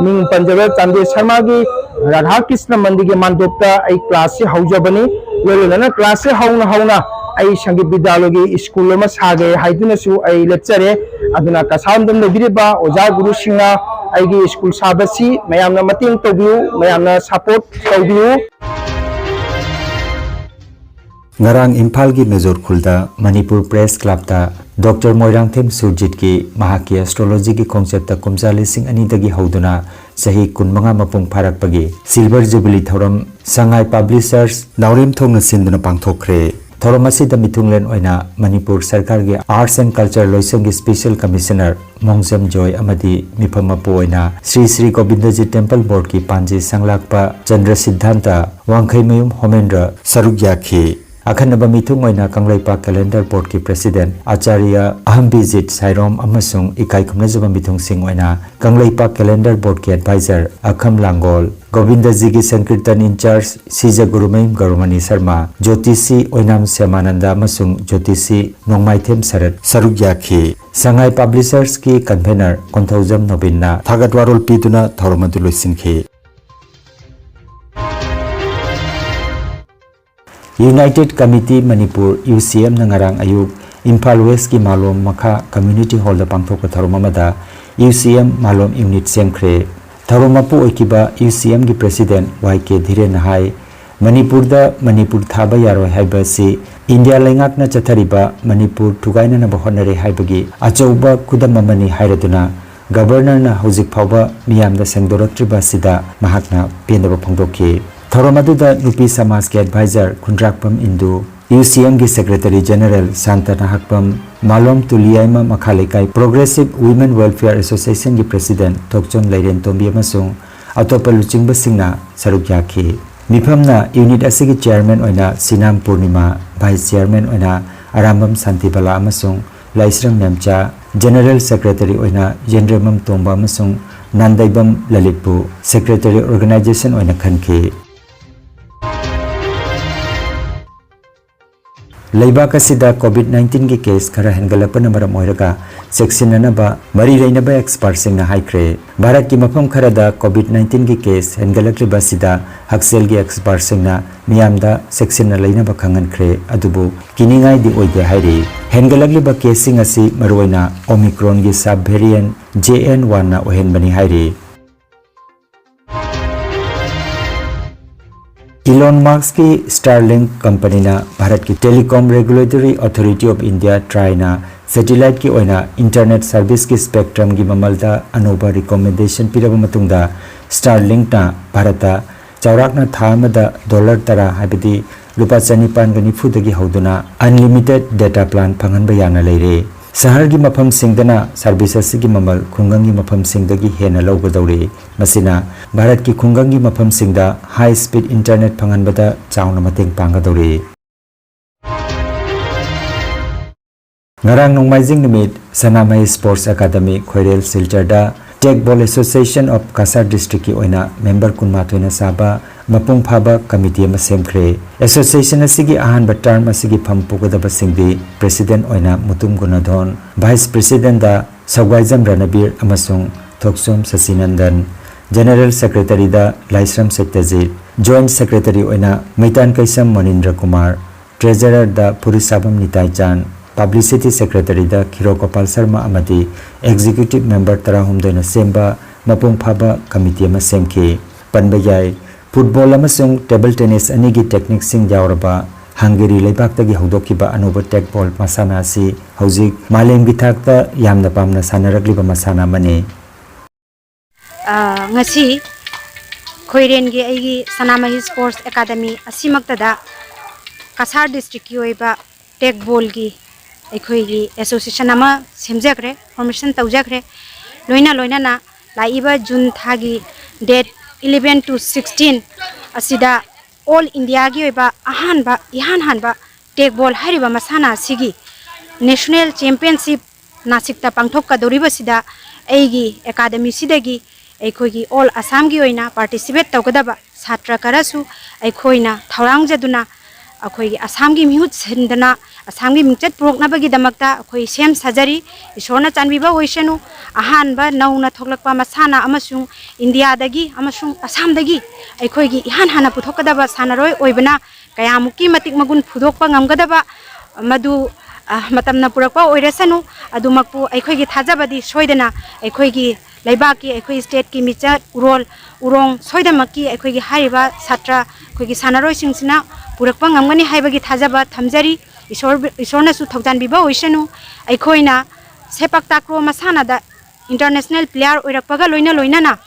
ꯃꯤꯡ ꯄꯟꯖꯕ ꯆꯥꯟꯗꯦꯜ ꯁꯔꯃꯒꯤ ꯔꯥꯙꯥ ꯀ꯭ꯔꯤꯁꯅ ꯃꯟꯗꯤꯔꯒꯤ ꯃꯥꯟꯗꯣꯞꯇ ꯑꯩ ꯀ꯭ꯂꯥꯁꯁꯤ ꯍꯧꯖꯕꯅꯤ꯫ ꯂꯣꯏꯅ ꯂꯣꯏꯅꯅ ꯀ꯭ꯂꯥꯁꯁꯤ ꯍꯧꯅ ꯍꯧꯅ ꯑꯩ ꯁꯪꯒꯤꯠ ꯕꯤꯗ꯭ꯌꯥꯂꯣꯏꯒꯤ ꯁ꯭ꯀꯨꯜ ꯑꯃ ꯁꯥꯒꯦ ꯍꯥꯏꯗꯨꯅꯁꯨ ꯑꯩ ꯂꯦꯞꯆꯔꯦ꯫ ꯑꯗꯨꯅ ꯀꯁꯥ ꯂꯝꯗꯝ ꯂꯩꯕꯤꯔꯤꯕ ꯑꯣꯖꯥ ꯒꯨꯔꯨꯁꯤꯡꯅ ꯑꯩꯒꯤ ꯁ꯭ꯀꯨꯜ ꯁꯥꯕꯁꯤ ꯃꯌꯥꯝꯅ ꯃꯇꯦꯡ ꯇꯧꯕꯤꯌꯨ, ꯃꯌꯥꯝꯅ ꯁꯄꯣꯔꯠ ꯇꯧꯕꯤꯌꯨ꯫ ꯉꯔꯥꯡ ꯏꯝꯐꯥꯜꯒꯤ ꯅꯖꯣꯔ ꯈꯨꯜꯗ ꯃꯅꯤꯄꯨꯔ ꯄ꯭ꯔꯦꯁ ꯀ꯭ꯂꯕꯇ ꯗꯣꯛꯇꯔ ꯃꯣꯏꯔꯥꯡꯊꯦꯝ ꯁꯨꯔꯖꯤꯠꯀꯤ ꯃꯍꯥꯛꯀꯤ ꯑꯦꯁꯇ꯭ꯔꯣꯂꯣꯖꯤꯒꯤ ꯈꯣꯡꯆꯠꯇ ꯀꯨꯝꯖꯥ ꯂꯤꯁꯤꯡ ꯑꯅꯤꯗꯒꯤ ꯍꯧꯗꯨꯅ ꯆꯍꯤ ꯀꯨꯟꯃꯉꯥ ꯃꯄꯨꯡ ꯐꯥꯔꯛꯄꯒꯤ ꯁꯤꯜꯚꯔ ꯖꯨꯕꯤꯂꯤ ꯊꯧꯔꯝ ꯁꯉꯥꯏ ꯄꯕ꯭ꯂꯤꯁꯔꯁ ꯅꯥꯎꯔꯦꯝꯊꯣꯡꯅ ꯁꯤꯟꯗꯨꯅ ꯄꯥꯡꯊꯣꯛꯈ꯭ꯔꯦ꯫ ꯊꯧꯔꯝ ꯑꯁꯤꯗ ꯃꯤꯊꯨꯡꯂꯦꯟ ꯑꯣꯏꯅ ꯃꯅꯤꯄꯨꯔ ꯁꯔꯀꯥꯔꯒꯤ Arts and Culture ꯂꯣꯏꯁꯪꯒꯤ Special Commissioner ꯃꯣꯡꯖꯝ ꯖꯣꯏ ꯑꯃꯗꯤ ꯃꯤꯐꯝ ꯃꯄꯨ ꯑꯣꯏꯅ ꯁ꯭ꯔꯤ ꯁ꯭ꯔꯤ ꯒꯣꯕꯤꯟꯗꯖꯤ Temple Boardꯀꯤ ꯄꯥꯟꯖꯤ ꯁꯪꯂꯥꯛꯄ ꯆꯟꯗ꯭ꯔ ꯁꯤꯗꯙꯥꯟꯇ, ꯋꯥꯡꯈꯩꯃꯌꯨꯝ ꯍꯣꯃꯦꯟꯗ꯭ꯔ ꯁꯔꯨꯛ ꯌꯥꯈꯤ꯫ ꯑꯈꯟꯅꯕ ꯃꯤꯊꯨꯡ ꯑꯣꯏꯅ ꯀꯪꯂꯩꯄꯥꯛ Calendar Boardꯀꯤ President ꯑꯆꯥꯔꯌ ꯑꯍꯝꯕꯤꯖꯤꯠ ꯁꯥꯏꯔꯣꯝ ꯑꯃꯁꯨꯡ ꯏꯀꯥꯏ ꯈꯨꯝꯅꯖꯕ ꯃꯤꯊꯨꯡꯁꯤꯡ ꯑꯣꯏꯅ Kangleipak Calendar Boardꯀꯤ Advisor ꯑꯈꯝ Langol, ꯒꯣꯕꯤꯟꯗꯖꯤꯒꯤ Sankirtan In Charge ꯁꯤꯖ ꯒꯨꯔꯨꯃꯌꯨꯝ ꯒꯧꯔꯃꯅꯤ ꯁꯔꯃ, ꯖꯣꯇꯤꯁꯤ ꯑꯣꯏꯅꯥꯝ ꯁ꯭ꯌꯥꯃꯥꯅꯟꯗ ꯑꯃꯁꯨꯡ ꯖꯣꯇꯤꯁꯤ ꯅꯣꯡꯃꯥꯏꯊꯦꯝ ꯁꯔꯠ ꯁꯔꯨꯛ ꯌꯥꯈꯤ꯫ ꯁꯉꯥꯏ Publishersꯀꯤ Convener ꯀꯣꯟꯊꯧꯖꯝ ꯅꯣꯕꯤꯟꯅ ꯊꯥꯒꯠ ꯋꯥꯔꯣꯜ ꯄꯤꯗꯨꯅ ꯊꯧꯔꯝ ꯑꯗꯨ ꯂꯣꯏꯁꯤꯟꯈꯤ꯫ United Committee Manipur, UCMꯅ ꯉꯔꯥꯡ ꯑꯌꯨꯛ ꯏꯝꯐꯥꯜ Westꯀꯤ ꯃꯥꯂꯣꯝ ꯃꯈꯥ Community Hallꯗ ꯄꯥꯡꯊꯣꯛꯄ ꯊꯧꯔꯝ ꯑꯃꯗ UCM ꯃꯥꯂꯣꯝ unit ꯁꯦꯝꯈ꯭ꯔꯦ꯫ ꯊꯧꯔꯝ ꯃꯄꯨ ꯑꯣꯏꯈꯤꯕ UCMꯒꯤ President ꯋꯥꯏ ꯀꯦ ꯙꯤꯔꯦꯟꯅ ꯍꯥꯏ, ꯃꯅꯤꯄꯨꯔꯗ ꯃꯅꯤꯄꯨꯔ ꯊꯥꯕ ꯌꯥꯔꯣꯏ ꯍꯥꯏꯕ ꯑꯁꯤ ꯏꯟꯗꯤꯌꯥ ꯂꯩꯉꯥꯛꯅ ꯆꯠꯊꯔꯤꯕ ꯃꯅꯤꯄꯨꯔ ꯊꯨꯒꯥꯏꯅꯅꯕ ꯍꯣꯠꯅꯔꯦ ꯍꯥꯏꯕꯒꯤ ꯑꯆꯧꯕ ꯈꯨꯗꯝ ꯑꯃꯅꯤ ꯍꯥꯏꯔꯗꯨꯅ, Governorꯅ ꯍꯧꯖꯤꯛ ꯐꯥꯎꯕ ꯃꯤꯌꯥꯝꯗ ꯁꯦꯡꯗꯣꯔꯛꯇ꯭ꯔꯤꯕ ꯑꯁꯤꯗ ꯃꯍꯥꯛꯅ ꯄꯦꯟꯗꯕ ꯐꯣꯡꯗꯣꯛꯈꯤ꯫ ꯊꯧꯔꯝ ꯑꯗꯨꯗ ꯅꯨꯄꯤ ꯁꯃꯥꯖꯀꯤ Advisor ꯈꯨꯟꯗ꯭ꯔꯥꯛꯄꯝ ꯏꯟꯗꯨ, UCMꯒꯤ Secretary General ꯁꯥꯟꯇ ꯅꯍꯥꯛꯄꯝ, ꯃꯥꯂꯣꯝ ꯇꯨꯂꯤꯌꯥꯏꯃ ꯃꯈꯥ ꯂꯩꯀꯥꯏ Progressive Women Welfare Associationꯒꯤ President ꯊꯣꯛꯆꯣꯝ ꯂꯩꯔꯦꯟ ꯇꯣꯝꯕꯤ ꯑꯃꯁꯨꯡ ꯑꯇꯣꯞꯄ ꯂꯨꯆꯤꯡꯕꯁꯤꯡꯅ ꯁꯔꯨꯛ ꯌꯥꯈꯤ꯫ ꯃꯤꯐꯝꯅ unit ꯑꯁꯤꯒꯤ Chairman ꯑꯣꯏꯅ ꯁꯤꯅꯥꯝ ꯄꯨꯔꯅꯤꯃꯥ, Vice Chairman ꯑꯣꯏꯅ ꯑꯔꯥꯝꯕꯝ ꯁꯥꯟꯇꯤꯕꯂꯥ ꯑꯃꯁꯨꯡ ꯂꯥꯏꯁ꯭ꯔꯝ ꯃꯦꯝꯆꯥ, General Secretary ꯑꯣꯏꯅ ꯌꯦꯟꯗ꯭ꯔꯦꯝꯕꯝ ꯇꯣꯝꯕ ꯑꯃꯁꯨꯡ ꯅꯥꯟꯗꯩꯕꯝ ꯂꯂꯤꯠꯄꯨ Secretary Organisation ꯑꯣꯏꯅ ꯈꯟꯈꯤ꯫ ꯂꯩꯕꯥꯛ ꯑꯁꯤꯗ COVID nineteenꯒꯤ case ꯈꯔ ꯍꯦꯟꯒꯠꯂꯛꯄꯅ ꯃꯔꯝ ꯑꯣꯏꯔꯒ ꯆꯦꯛꯁꯤꯟꯅꯅꯕ ꯃꯔꯤ ꯂꯩꯅꯕ expertꯁꯤꯡꯅ ꯍꯥꯏꯈ꯭ꯔꯦ꯫ ꯚꯥꯔꯠꯀꯤ ꯃꯐꯝ ꯈꯔꯗ COVID nineteenꯒꯤ case ꯍꯦꯟꯒꯠꯂꯛꯂꯤꯕ ꯑꯁꯤꯗ ꯍꯛꯁꯦꯜꯒꯤ expertꯁꯤꯡꯅ ꯃꯤꯌꯥꯝꯗ ꯆꯦꯛꯁꯤꯟꯅ ꯂꯩꯅꯕ ꯈꯪꯍꯟꯈ꯭ꯔꯦ꯫ ꯑꯗꯨꯕꯨ ꯀꯤꯅꯤꯡꯉꯥꯏꯗꯤ ꯑꯣꯏꯗꯦ ꯍꯥꯏꯔꯤ꯫ ꯍꯦꯟꯒꯠꯂꯛꯂꯤꯕ caseꯁꯤꯡ ꯑꯁꯤ ꯃꯔꯨꯑꯣꯏꯅ Omicronꯒꯤ sub variant J N oneꯅ ꯑꯣꯏꯍꯟꯕꯅꯤ ꯍꯥꯏꯔꯤ꯫ Elon Muskꯀꯤ Starlink companyꯅ ꯚꯥꯔꯠꯀꯤ Telecom Regulatory Authority of India, TRAIꯅ satelliteꯀꯤ ꯑꯣꯏꯅ internet serviceꯀꯤ spectrumꯒꯤ ꯃꯃꯜꯗ ꯑꯅꯧꯕ recommendation ꯄꯤꯔꯕ ꯃꯇꯨꯡꯗ, Starlinkꯅ ꯚꯥꯔꯠꯇ ꯆꯥꯎꯔꯥꯛꯅ ꯊꯥ ꯑꯃꯗ dollar ꯇꯔꯥ, ꯍꯥꯏꯕꯗꯤ ꯂꯨꯄꯥ ꯆꯅꯤꯄꯥꯟꯒ ꯅꯤꯐꯨꯗꯒꯤ ꯍꯧꯗꯨꯅ unlimited data plan ꯐꯪꯍꯟꯕ ꯌꯥꯅ ꯂꯩꯔꯦ꯫ ꯁꯍꯔꯒꯤ ꯃꯐꯝꯁꯤꯡꯗꯅ service ꯑꯁꯤꯒꯤ ꯃꯃꯜ ꯈꯨꯡꯒꯪꯒꯤ ꯃꯐꯝꯁꯤꯡꯗꯒꯤ ꯍꯦꯟꯅ ꯂꯧꯒꯗꯧꯔꯤ꯫ ꯃꯁꯤꯅ ꯚꯥꯔꯠꯀꯤ ꯈꯨꯡꯒꯪꯒꯤ ꯃꯐꯝꯁꯤꯡꯗ high speed internet ꯐꯪꯍꯟꯕꯗ ꯆꯥꯎꯅ ꯃꯇꯦꯡ ꯄꯥꯡꯒꯗꯧꯔꯤ꯫ ꯉꯔꯥꯡ ꯅꯣꯡꯃꯥꯏꯖꯤꯡ ꯅꯨꯃꯤꯠ ꯁꯅꯥꯃꯍꯤ Sports Academy ꯈꯣꯏꯔꯦꯜ ꯁꯤꯜꯆꯔꯗ Tag Ball Association of Cachar Districtꯀꯤ ꯑꯣꯏꯅ member ꯀꯨꯟꯃꯥꯊꯣꯏꯅ ꯁꯥꯕ ꯃꯄꯨꯡ ꯐꯥꯕ committee ꯑꯃ ꯁꯦꯝꯈ꯭ꯔꯦ꯫ Association ꯑꯁꯤꯒꯤ ꯑꯍꯥꯟꯕ term ꯑꯁꯤꯒꯤ ꯐꯝ ꯄꯨꯒꯗꯕꯁꯤꯡꯗꯤ President ꯑꯣꯏꯅ ꯃꯨꯇꯨꯝ ꯒꯨꯅꯥꯙꯣꯟ, Vice Presidentꯗ ꯁꯧꯒꯥꯏꯖꯝ ꯔꯅꯕꯤꯔ ꯑꯃꯁꯨꯡ ꯊꯣꯛꯆꯣꯝ ꯁꯆꯤꯅꯟꯗꯟ, General Secretaryꯗ ꯂꯥꯏꯁ꯭ꯔꯝ ꯁꯠꯇ꯭ꯌꯖꯤꯠ, Joint Secretary ꯑꯣꯏꯅ ꯃꯩꯇꯥꯟ ꯀꯩꯁꯝ ꯃꯅꯤꯟꯗ꯭ꯔ ꯀꯨꯃꯥꯔ, Treasurerꯗ ꯐꯨꯔꯤꯠꯁꯥꯕꯝ ꯅꯤꯇꯥꯏꯆꯥꯟ, Publicity Secretaryꯗ ꯈꯤꯔꯣ ꯒꯣꯄꯥꯜ ꯁꯔꯃ ꯑꯃꯗꯤ Executive Member ꯇꯔꯥꯍꯨꯝꯗꯣꯏꯅ ꯁꯦꯝꯕ ꯃꯄꯨꯡ ꯐꯥꯕ committee ꯑꯃ ꯁꯦꯝꯈꯤ꯫ ꯄꯟꯕ ꯌꯥꯏ, football ꯑꯃꯁꯨꯡ table tennis ꯑꯅꯤꯒꯤ techniqueꯁꯤꯡ ꯌꯥꯎꯔꯕ ꯍꯪꯒꯦꯔꯤ ꯂꯩꯕꯥꯛꯇꯒꯤ ꯍꯧꯗꯣꯛꯈꯤꯕ ꯑꯅꯧꯕ tag ball ꯃꯁꯥꯟꯅ ꯑꯁꯤ ꯍꯧꯖꯤꯛ ꯃꯥꯂꯦꯝꯒꯤ ꯊꯥꯛꯇ ꯌꯥꯝꯅ ꯄꯥꯝꯅ ꯁꯥꯟꯅꯔꯛꯂꯤꯕ ꯃꯁꯥꯟꯅ ꯑꯃꯅꯤ꯫ ꯑ, ꯉꯁꯤ ꯈꯣꯏꯔꯦꯟꯒꯤ ꯑꯩꯒꯤ ꯁꯅꯥꯃꯍꯤ Sports Academy ꯑꯁꯤꯃꯛꯇꯗ ꯀꯁꯥꯔ districtꯀꯤ ꯑꯣꯏꯕ tag ballꯒꯤ ꯑꯩꯈꯣꯏꯒꯤ association ꯑꯃ ꯁꯦꯝꯖꯈ꯭ꯔꯦ, formation ꯇꯧꯖꯈ꯭ꯔꯦ꯫ ꯂꯣꯏꯅ ꯂꯣꯏꯅꯅ ꯂꯥꯛꯏꯕ June ꯊꯥꯒꯤ date eleven to sixteen ꯑꯁꯤꯗ all Indiaꯒꯤ ꯑꯣꯏꯕ ꯑꯍꯥꯟꯕ, ꯏꯍꯥꯟ ꯍꯥꯟꯕ tag ball ꯍꯥꯏꯔꯤꯕ ꯃꯁꯥꯟꯅ ꯑꯁꯤꯒꯤ national championship ꯅꯥꯁꯤꯛꯇ ꯄꯥꯡꯊꯣꯛꯀꯗꯧꯔꯤꯕꯁꯤꯗ ꯑꯩꯒꯤ academyꯁꯤꯗꯒꯤ ꯑꯩꯈꯣꯏꯒꯤ all Assamꯒꯤ ꯑꯣꯏꯅ participate ꯇꯧꯒꯗꯕ ꯁꯥꯇ꯭ꯔ ꯈꯔꯁꯨ ꯑꯩꯈꯣꯏꯅ ꯊꯧꯔꯥꯡꯖꯗꯨꯅ ꯑꯩꯈꯣꯏꯒꯤ ꯑꯁꯥꯝꯒꯤ ꯃꯤꯍꯨꯠ ꯁꯤꯟꯗꯅ ꯑꯁꯥꯝꯒꯤ ꯃꯤꯡꯆꯠ ꯄꯨꯔꯛꯅꯕꯒꯤꯗꯃꯛꯇ ꯑꯩꯈꯣꯏ ꯁꯦꯝ ꯁꯥꯖꯔꯤ꯫ ꯏꯁꯣꯔꯅ ꯆꯥꯟꯕꯤꯕ ꯑꯣꯏꯁꯅꯨ꯫ ꯑꯍꯥꯟꯕ ꯅꯧꯅ ꯊꯣꯛꯂꯛꯄ ꯃꯁꯥꯟꯅ ꯑꯃꯁꯨꯡ ꯏꯟꯗꯤꯌꯥꯗꯒꯤ ꯑꯃꯁꯨꯡ ꯑꯁꯥꯝꯗꯒꯤ ꯑꯩꯈꯣꯏꯒꯤ ꯏꯍꯥꯟ ꯍꯥꯟꯅ ꯄꯨꯊꯣꯛꯀꯗꯕ ꯁꯥꯟꯅꯔꯣꯏ ꯑꯣꯏꯕꯅ ꯀꯌꯥꯃꯨꯛꯀꯤ ꯃꯇꯤꯛ ꯃꯒꯨꯟ ꯐꯨꯗꯣꯛꯄ ꯉꯝꯒꯗꯕ ꯃꯗꯨ, ꯑ, ꯃꯇꯝꯅ ꯄꯨꯔꯛꯄ ꯑꯣꯏꯔꯁꯅꯨ꯫ ꯑꯗꯨꯃꯛꯄꯨ ꯑꯩꯈꯣꯏꯒꯤ ꯊꯥꯖꯕꯗꯤ ꯁꯣꯏꯗꯅ ꯑꯩꯈꯣꯏꯒꯤ ꯂꯩꯕꯥꯛꯀꯤ, ꯑꯩꯈꯣꯏ stateꯀꯤ ꯃꯤꯆꯠ ꯎꯔꯣꯜ ꯎꯔꯣꯡ ꯁꯣꯏꯗꯅꯃꯛꯀꯤ ꯑꯩꯈꯣꯏꯒꯤ ꯍꯥꯏꯔꯤꯕ ꯁꯥꯇ꯭ꯔ ꯑꯩꯈꯣꯏꯒꯤ ꯁꯥꯟꯅꯔꯣꯏꯁꯤꯡꯁꯤꯅ ꯄꯨꯔꯛꯄ ꯉꯝꯒꯅꯤ ꯍꯥꯏꯕꯒꯤ ꯊꯥꯖꯕ ꯊꯝꯖꯔꯤ꯫ ꯏꯁꯣꯔ, ꯏꯁꯣꯔꯅꯁꯨ ꯊꯧꯖꯥꯟꯕꯤꯕ ꯑꯣꯏꯁꯅꯨ꯫ ꯑꯩꯈꯣꯏꯅ ꯁꯦꯄꯛ ꯇꯥꯀ꯭ꯔꯣ ꯃꯁꯥꯟꯅꯗ international player ꯑꯣꯏꯔꯛꯄꯒ ꯂꯣꯏꯅ ꯂꯣꯏꯅꯅ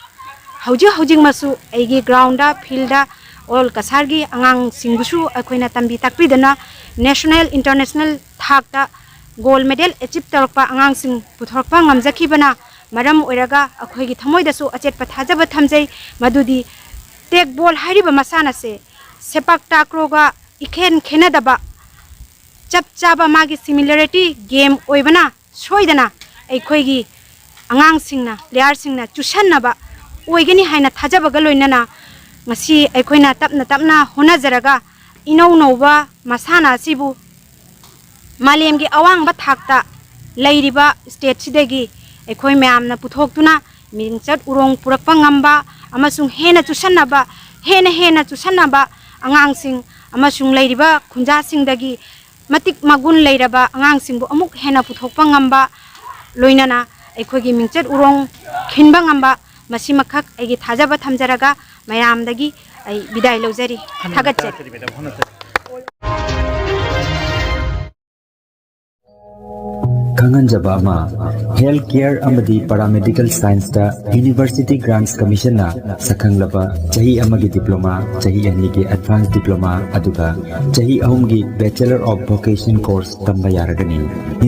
ꯍꯧꯖꯤꯛ ꯍꯧꯖꯤꯛꯃꯛꯁꯨ ꯑꯩꯒꯤ groundꯗ, fieldꯗ ꯑꯣꯜ ꯀꯁꯥꯔꯒꯤ ꯑꯉꯥꯡꯁꯤꯡꯕꯨꯁꯨ ꯑꯩꯈꯣꯏꯅ ꯇꯝꯕꯤ ꯇꯥꯛꯄꯤꯗꯅ ꯅꯦꯁꯅꯦꯜ ꯏꯟꯇꯔꯅꯦꯁꯅꯦꯜ ꯊꯥꯛꯇ ꯒꯣꯜ ꯃꯦꯗꯜ ꯑꯦꯆꯤꯞ ꯇꯧꯔꯛꯄ ꯑꯉꯥꯡꯁꯤꯡ ꯄꯨꯊꯣꯔꯛꯄ ꯉꯝꯖꯈꯤꯕꯅ ꯃꯔꯝ ꯑꯣꯏꯔꯒ ꯑꯩꯈꯣꯏꯒꯤ ꯊꯃꯣꯏꯗꯁꯨ ꯑꯆꯦꯠꯄ ꯊꯥꯖꯕ ꯊꯝꯖꯩ꯫ ꯃꯗꯨꯗꯤ ꯇꯦꯛꯕꯣꯜ ꯍꯥꯏꯔꯤꯕ ꯃꯁꯥꯟꯅꯁꯦ ꯁꯦꯄꯥꯛ ꯇꯥꯀ꯭ꯔꯣꯒ ꯏꯈꯦꯟ ꯈꯦꯟꯅꯗꯕ, ꯆꯞ ꯆꯥꯕ ꯃꯥꯒꯤ ꯁꯤꯃꯤꯂꯔꯤꯇꯤ ꯒꯦꯝ ꯑꯣꯏꯕꯅ ꯁꯣꯏꯗꯅ ꯑꯩꯈꯣꯏꯒꯤ ꯑꯉꯥꯡꯁꯤꯡꯅ, ꯄ꯭ꯂꯦꯌꯥꯔꯁꯤꯡꯅ ꯆꯨꯁꯟꯅꯕ ꯑꯣꯏꯒꯅꯤ ꯍꯥꯏꯅ ꯊꯥꯖꯕꯒ ꯂꯣꯏꯅꯅ ꯉꯁꯤ ꯑꯩꯈꯣꯏꯅ ꯇꯞꯅ ꯇꯞꯅ ꯍꯣꯠꯅꯖꯔꯒ ꯏꯅꯧ ꯅꯧꯕ ꯃꯁꯥꯟꯅ ꯑꯁꯤꯕꯨ ꯃꯥꯂꯦꯝꯒꯤ ꯑꯋꯥꯡꯕ ꯊꯥꯛꯇ ꯂꯩꯔꯤꯕ ꯁ꯭ꯇꯦꯠꯁꯤꯗꯒꯤ ꯑꯩꯈꯣꯏ ꯃꯌꯥꯝꯅ ꯄꯨꯊꯣꯛꯇꯨꯅ ꯃꯤꯡꯆꯠ ꯎꯔꯣꯡ ꯄꯨꯔꯛꯄ ꯉꯝꯕ ꯑꯃꯁꯨꯡ ꯍꯦꯟꯅ ꯆꯨꯁꯟꯅꯕ, ꯍꯦꯟꯅ ꯍꯦꯟꯅ ꯆꯨꯁꯟꯅꯕ ꯑꯉꯥꯡꯁꯤꯡ ꯑꯃꯁꯨꯡ ꯂꯩꯔꯤꯕ ꯈꯨꯟꯖꯥꯁꯤꯡꯗꯒꯤ ꯃꯇꯤꯛ ꯃꯒꯨꯟ ꯂꯩꯔꯕ ꯑꯉꯥꯡꯁꯤꯡꯕꯨ ꯑꯃꯨꯛ ꯍꯦꯟꯅ ꯄꯨꯊꯣꯛꯄ ꯉꯝꯕ, ꯂꯣꯏꯅꯅ ꯑꯩꯈꯣꯏꯒꯤ ꯃꯤꯡꯆꯠ ꯎꯔꯣꯡ ꯈꯤꯟꯕ ꯉꯝꯕ, ꯃꯁꯤꯃꯈꯛ ꯑꯩꯒꯤ ꯊꯥꯖꯕ ꯊꯝꯖꯔꯒ ꯃꯌꯥꯝꯗꯒꯤ ꯑꯩ ꯕꯤꯗꯥꯏ ꯂꯧꯖꯔꯤ꯫ ꯊꯥꯒꯠꯆꯔꯤ꯫ ꯈꯪꯍꯟꯖꯕ ꯑꯃ, ꯍꯦꯜꯊ ꯀꯦꯌꯔ ꯑꯃꯗꯤ ꯄꯦꯔꯥꯃꯦꯗꯤꯀꯦꯜ ꯁꯥꯏꯟꯁꯇ ꯌꯨꯅꯤꯚꯔꯁꯤꯇꯤ ꯒ꯭ꯔꯥꯟꯠꯁ ꯀꯃꯤꯁꯟꯅ ꯁꯛꯈꯪꯂꯕ ꯆꯍꯤ ꯑꯃꯒꯤ ꯗꯤꯄ꯭ꯂꯣꯃꯥ, ꯆꯍꯤ ꯑꯅꯤꯒꯤ ꯑꯦꯗꯚꯥꯟꯁ ꯗꯤꯄ꯭ꯂꯣꯃꯥ, ꯑꯗꯨꯒ ꯆꯍꯤ ꯑꯍꯨꯝꯒꯤ ꯕꯦꯆꯂꯔ ꯑꯣꯐ ꯚꯣꯀꯦꯁꯟ ꯀꯣꯔꯁ ꯇꯝꯕ ꯌꯥꯔꯒꯅꯤ꯫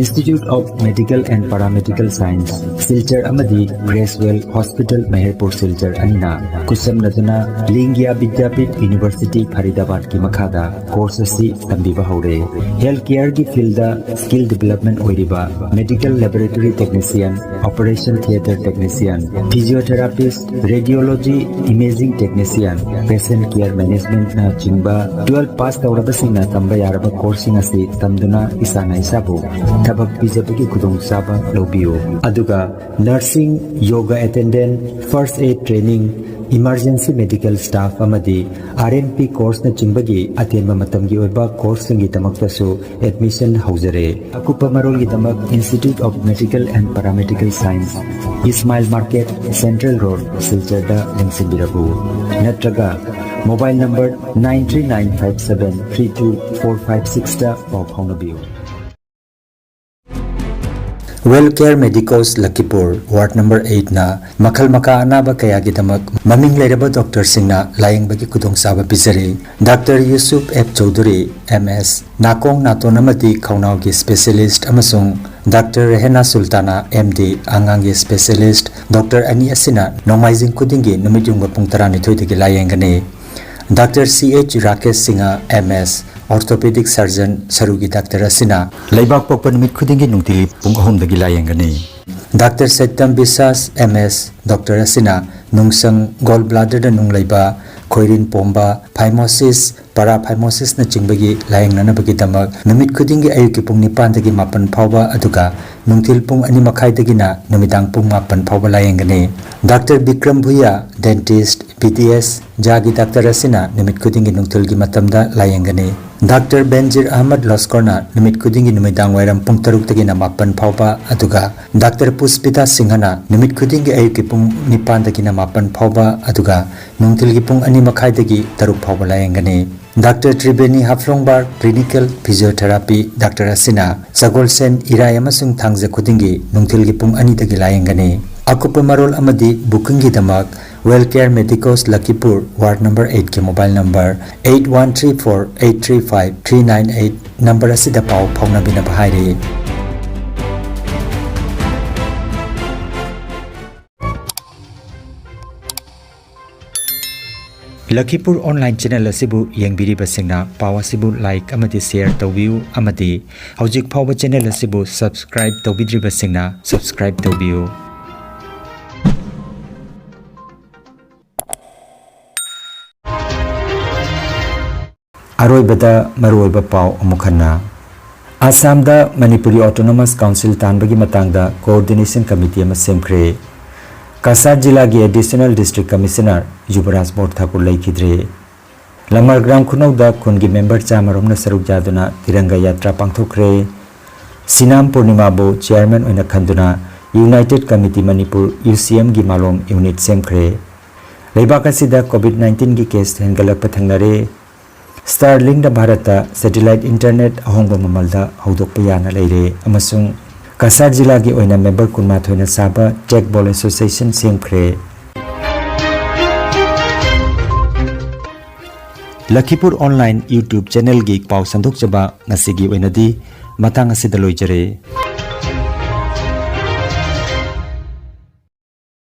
Institute of Medical and Paramedical Science, Silchar ꯑꯃꯗꯤ ꯒ꯭ꯔꯦꯁꯋꯦꯜ ꯍꯣꯁꯄꯤꯇꯥꯜ ꯃꯍꯦꯔꯄꯨꯔ ꯁꯤꯜꯆꯔ ꯑꯅꯤꯅ ꯈꯨꯠꯁꯝꯅꯗꯨꯅ ꯂꯤꯡꯒ꯭ꯌꯥ ꯕꯤꯗ꯭ꯌꯥꯄꯤꯊ ꯌꯨꯅꯤꯚꯔꯁꯤꯇꯤ ꯐꯔꯤꯗꯥꯕꯥꯗꯀꯤ ꯃꯈꯥꯗ ꯀꯣꯔꯁ ꯑꯁꯤ ꯇꯝꯕꯤꯕ ꯍꯧꯔꯦ꯫ ꯍꯦꯜꯊ ꯀꯦꯌꯔꯒꯤ ꯐꯤꯜꯗ ꯁ꯭ꯀꯤꯜ ꯗꯤꯚꯦꯂꯞꯃꯦꯟ ꯑꯣꯏꯔꯤꯕ medical laboratory technician, operation theatre technician, physiotherapist, radiology, imaging technician, patient care ꯃꯦꯅꯦꯖꯃꯦꯟꯠꯅꯆꯤꯡꯕ ꯇꯨꯋꯦꯜꯐ ꯄꯥꯁ ꯇꯧꯔꯕꯁꯤꯡꯅ ꯇꯝꯕ ꯌꯥꯔꯕ ꯀꯣꯔꯁꯁꯤꯡ ꯑꯁꯤ ꯇꯝꯗꯨꯅ ꯏꯁꯥꯅ ꯏꯁꯥꯕꯨ ꯊꯕꯛ ꯄꯤꯖꯕꯒꯤ ꯈꯨꯗꯣꯡꯆꯥꯕ ꯂꯧꯕꯤꯌꯨ꯫ ꯑꯗꯨꯒ nursing, yoga attendant, first aid training, emergency medical staff ꯑꯃꯗꯤ ꯑꯥꯔ ꯑꯦꯝ ꯄꯤ ꯀꯣꯔꯁꯅꯆꯤꯡꯕꯒꯤ ꯑꯇꯦꯟꯕ ꯃꯇꯝꯒꯤ ꯑꯣꯏꯕ ꯀꯣꯔꯁꯁꯤꯡꯒꯤꯗꯃꯛꯇꯁꯨ ꯑꯦꯗꯃꯤꯁꯟ ꯍꯧꯖꯔꯦ꯫ ꯑꯀꯨꯞꯄ ꯃꯔꯣꯜꯒꯤꯗꯃꯛ Institute of Medical and Paramedical Science, Ismail market, central road, ꯁꯤꯜꯆꯔꯗ ꯂꯦꯡꯁꯤꯟꯕꯤꯔꯛꯎ꯫ ꯅꯠꯇ꯭ꯔꯒ mobile number nine three nine five seven three two four five sixꯇ ꯄꯥꯎ ꯐꯥꯎꯅꯕꯤꯌꯨ꯫ Well Care Medicos Lakhipur, Ward number eight ꯅ ꯃꯈꯜ ꯃꯈꯥ ꯑꯅꯥꯕ ꯀꯌꯥꯒꯤꯗꯃꯛ ꯃꯃꯤꯡ ꯂꯩꯔꯕ ꯗꯣꯛꯇꯔꯁꯤꯡꯅ ꯂꯥꯌꯦꯡꯕꯒꯤ ꯈꯨꯗꯣꯡꯆꯥꯕ ꯄꯤꯖꯔꯤ꯫ Doctor Yusuf F Chaudhuri, M ꯑꯦꯁ, ꯅꯥꯀꯣꯡ ꯅꯥꯇꯣꯟ ꯑꯃꯗꯤ ꯈꯧꯅꯥꯎꯒꯤ ꯁ꯭ꯄꯦꯁꯤꯌꯦꯂꯤꯁ꯭ꯠ, ꯑꯃꯁꯨꯡ ꯗꯥꯛꯇꯔ ꯔꯦꯍꯦꯅꯥ ꯁꯨꯜꯇꯥꯅꯥ, ꯑꯦꯝ ꯗꯤ, ꯑꯉꯥꯡꯒꯤ ꯁ꯭ꯄꯦꯁꯤꯌꯦꯂꯤꯁ꯭ꯠ, ꯗꯣꯛꯇꯔ ꯑꯅꯤ ꯑꯁꯤꯅ ꯅꯣꯡꯃꯥꯏꯖꯤꯡ ꯈꯨꯗꯤꯡꯒꯤ ꯅꯨꯃꯤꯠ ꯌꯨꯡꯕ ꯄꯨꯡ ꯇꯔꯥꯅꯤꯊꯣꯏꯗꯒꯤ ꯂꯥꯌꯦꯡꯒꯅꯤ꯫ ꯗꯥꯛꯇꯔ ꯁꯤ ꯑꯦꯆ ꯔꯥꯀꯦꯁ ꯁꯤꯡꯍ, ꯑꯦꯝ ꯑꯦꯁ, ꯑꯣꯔꯊꯣꯄꯦꯗꯤꯛ ꯁꯔꯖꯟ, ꯁꯔꯨꯒꯤ ꯗꯥꯛꯇꯔ ꯑꯁꯤꯅ ꯂꯩꯕꯥꯛꯄꯣꯛꯄ ꯅꯨꯃꯤꯠ ꯈꯨꯗꯤꯡꯒꯤ ꯅꯨꯡꯇꯤꯒꯤ ꯄꯨꯡ ꯑꯍꯨꯝꯗꯒꯤ ꯂꯥꯌꯦꯡꯒꯅꯤ꯫ ꯗꯥꯛꯇꯔ ꯁꯩꯇꯝ ꯕꯤꯁꯥꯁ, ꯑꯦꯝ ꯑꯦꯁ, ꯗꯣꯛꯇꯔ ꯑꯁꯤꯅ ꯅꯨꯡꯁꯪ, ꯒꯣꯜ ꯕ꯭ꯂꯥꯗꯔꯗ ꯅꯨꯡ ꯂꯩꯕ, ꯈꯣꯏꯔꯤꯟ ꯄꯣꯝꯕ, ꯐꯥꯏꯃꯣꯁꯤꯁ, ꯄꯔꯥꯐꯥꯏꯃꯣꯁꯤꯁꯅꯆꯤꯡꯕꯒꯤ ꯂꯥꯌꯦꯡꯅꯅꯕꯒꯤꯗꯃꯛ ꯅꯨꯃꯤꯠ ꯈꯨꯗꯤꯡꯒꯤ ꯑꯌꯨꯛꯀꯤ ꯄꯨꯡ ꯅꯤꯄꯥꯟꯗꯒꯤ ꯃꯥꯄꯟ ꯐꯥꯎꯕ, ꯑꯗꯨꯒ ꯅꯨꯡꯊꯤꯜ ꯄꯨꯡ ꯑꯅꯤ ꯃꯈꯥꯏꯗꯒꯤꯅ ꯅꯨꯃꯤꯗꯥꯡ ꯄꯨꯡ ꯃꯥꯄꯟ ꯐꯥꯎꯕ ꯂꯥꯌꯦꯡꯒꯅꯤ꯫ Doctor Bikram Bhuyan, dentist, B D S, ꯖꯥꯒꯤ ꯗꯥꯛꯇꯔ ꯑꯁꯤꯅ ꯅꯨꯃꯤꯠ ꯈꯨꯗꯤꯡꯒꯤ ꯅꯨꯡꯊꯤꯜꯒꯤ ꯃꯇꯝꯗ ꯂꯥꯌꯦꯡꯒꯅꯤ꯫ ꯗꯥꯛꯇꯔ ꯕꯦꯟꯖꯤꯔ ꯑꯍꯃꯗ ꯂꯣꯁꯀꯣꯔꯅ ꯅꯨꯃꯤꯠ ꯈꯨꯗꯤꯡꯒꯤ ꯅꯨꯃꯤꯗꯥꯡ ꯋꯥꯏꯔꯝ ꯄꯨꯡ ꯇꯔꯨꯛꯇꯒꯤꯅ ꯃꯥꯄꯟ ꯐꯥꯎꯕ, ꯑꯗꯨꯒ ꯗꯥꯛꯇꯔ ꯄꯨꯁꯄꯤꯇꯥ ꯁꯤꯡꯍꯅ ꯅꯨꯃꯤꯠ ꯈꯨꯗꯤꯡꯒꯤ ꯑꯌꯨꯛꯀꯤ ꯄꯨꯡ ꯅꯤꯄꯥꯟꯗꯒꯤꯅ ꯃꯥꯄꯟ ꯐꯥꯎꯕ, ꯑꯗꯨꯒ ꯅꯨꯡꯊꯤꯜꯒꯤ ꯄꯨꯡ ꯑꯅꯤ ꯃꯈꯥꯏꯗꯒꯤ ꯇꯔꯨꯛ ꯐꯥꯎꯕ ꯂꯥꯌꯦꯡꯒꯅꯤ꯫ Doctor Triveni ꯍꯥꯐ꯭ꯂꯣꯡꯕꯥꯔ, clinical physiotherapy doctor ꯑꯁꯤꯅ ꯁꯒꯣꯜꯁꯦꯟ, ꯏꯔꯥꯏ ꯑꯃꯁꯨꯡ ꯊꯥꯡꯖ ꯈꯨꯗꯤꯡꯒꯤ ꯅꯨꯡꯊꯤꯜꯒꯤ ꯄꯨꯡ ꯑꯅꯤꯗꯒꯤ ꯂꯥꯌꯦꯡꯒꯅꯤ꯫ ꯑꯀꯨꯞꯄ ꯃꯔꯣꯜ ꯑꯃꯗꯤ ꯕꯨꯀꯤꯡꯒꯤꯗꯃꯛ Well Care Medicos Lakhipur, Ward number eight ꯀꯤ mobile number eight one three four eight three five three nine eight number ꯑꯁꯤꯗ ꯄꯥꯎ ꯐꯥꯎꯅꯕꯤꯅꯕ ꯍꯥꯏꯔꯤ꯫ ꯂꯈꯤꯄꯨꯔ online channel ꯑꯁꯤꯕꯨ ꯌꯦꯡꯕꯤꯔꯤꯕꯁꯤꯡꯅ ꯄꯥꯎ ꯑꯁꯤꯕꯨ like ꯑꯃꯗꯤ share ꯇꯧꯕꯤꯌꯨ, ꯑꯃꯗꯤ ꯍꯧꯖꯤꯛ ꯐꯥꯎꯕ channel ꯑꯁꯤꯕꯨ subscribe ꯇꯧꯕꯤꯗ꯭ꯔꯤꯕꯁꯤꯡꯅ subscribe ꯇꯧꯕꯤꯌꯨ꯫ ꯑꯔꯣꯏꯕꯗ ꯃꯔꯨꯑꯣꯏꯕ ꯄꯥꯎ ꯑꯃꯨꯛ ꯍꯟꯅ꯫ ꯑꯁꯥꯝꯗ ꯃꯅꯤꯄꯨꯔꯤ Autonomous Council ꯇꯥꯟꯕꯒꯤ ꯃꯇꯥꯡꯗ coordination committee ꯑꯃ ꯁꯦꯝꯈ꯭ꯔꯦ꯫ ꯀꯁꯥꯔ ꯖꯤꯂꯥꯒꯤ Additional District Commissioner ꯌꯨꯕꯔꯥꯖ ꯕꯣꯔ ꯊꯥꯀꯨꯔ ꯂꯩꯈꯤꯗ꯭ꯔꯦ꯫ ꯂꯃꯔꯒ꯭ꯔꯥꯝ ꯈꯨꯅꯧꯗ ꯈꯨꯟꯒꯤ member ꯆꯥꯝꯃꯔꯣꯝꯅ ꯁꯔꯨꯛ ꯌꯥꯗꯨꯅ ꯇꯤꯔꯪꯒ ꯌꯥꯇ꯭ꯔꯥ ꯄꯥꯡꯊꯣꯛꯈ꯭ꯔꯦ꯫ ꯁꯤꯅꯥꯝ ꯄꯨꯔꯅꯤꯃꯥꯕꯨ chairman ꯑꯣꯏꯅ ꯈꯟꯗꯨꯅ United Committee Manipur, UCM ꯒꯤ ꯃꯥꯂꯣꯝ unit ꯁꯦꯝꯈ꯭ꯔꯦ꯫ ꯂꯩꯕꯥꯛ ꯑꯁꯤꯗ COVID nineteen ꯒꯤ case ꯍꯦꯟꯒꯠꯂꯛꯄ ꯊꯦꯡꯅꯔꯦ꯫ Starlink ꯅ ꯚꯥꯔꯠꯇ satellite internet ꯑꯍꯣꯡꯕ ꯃꯃꯜꯗ ꯍꯧꯗꯣꯛꯄ ꯌꯥꯅ ꯂꯩꯔꯦ ꯑꯃꯁꯨꯡ ꯀꯁꯥꯔ ꯖꯤꯂꯥꯒꯤ ꯑꯣꯏꯅ ꯃꯦꯝꯕꯔ ꯀꯨꯟꯃꯥꯊꯣꯏꯅ ꯁꯥꯕ ꯆꯦꯛ ꯕꯣꯜ ꯑꯦꯁꯣꯁꯤꯌꯦꯁꯟ ꯁꯦꯝꯈ꯭ꯔꯦ꯫ ꯂꯈꯤꯄꯨꯔ ꯑꯣꯟꯂꯥꯏꯟ YouTube ꯆꯦꯅꯦꯜꯒꯤ ꯄꯥꯎ ꯁꯟꯗꯣꯛꯆꯕ ꯉꯁꯤꯒꯤ ꯑꯣꯏꯅꯗꯤ ꯃꯇꯥꯡ ꯑꯁꯤꯗ ꯂꯣꯏꯖꯔꯦ꯫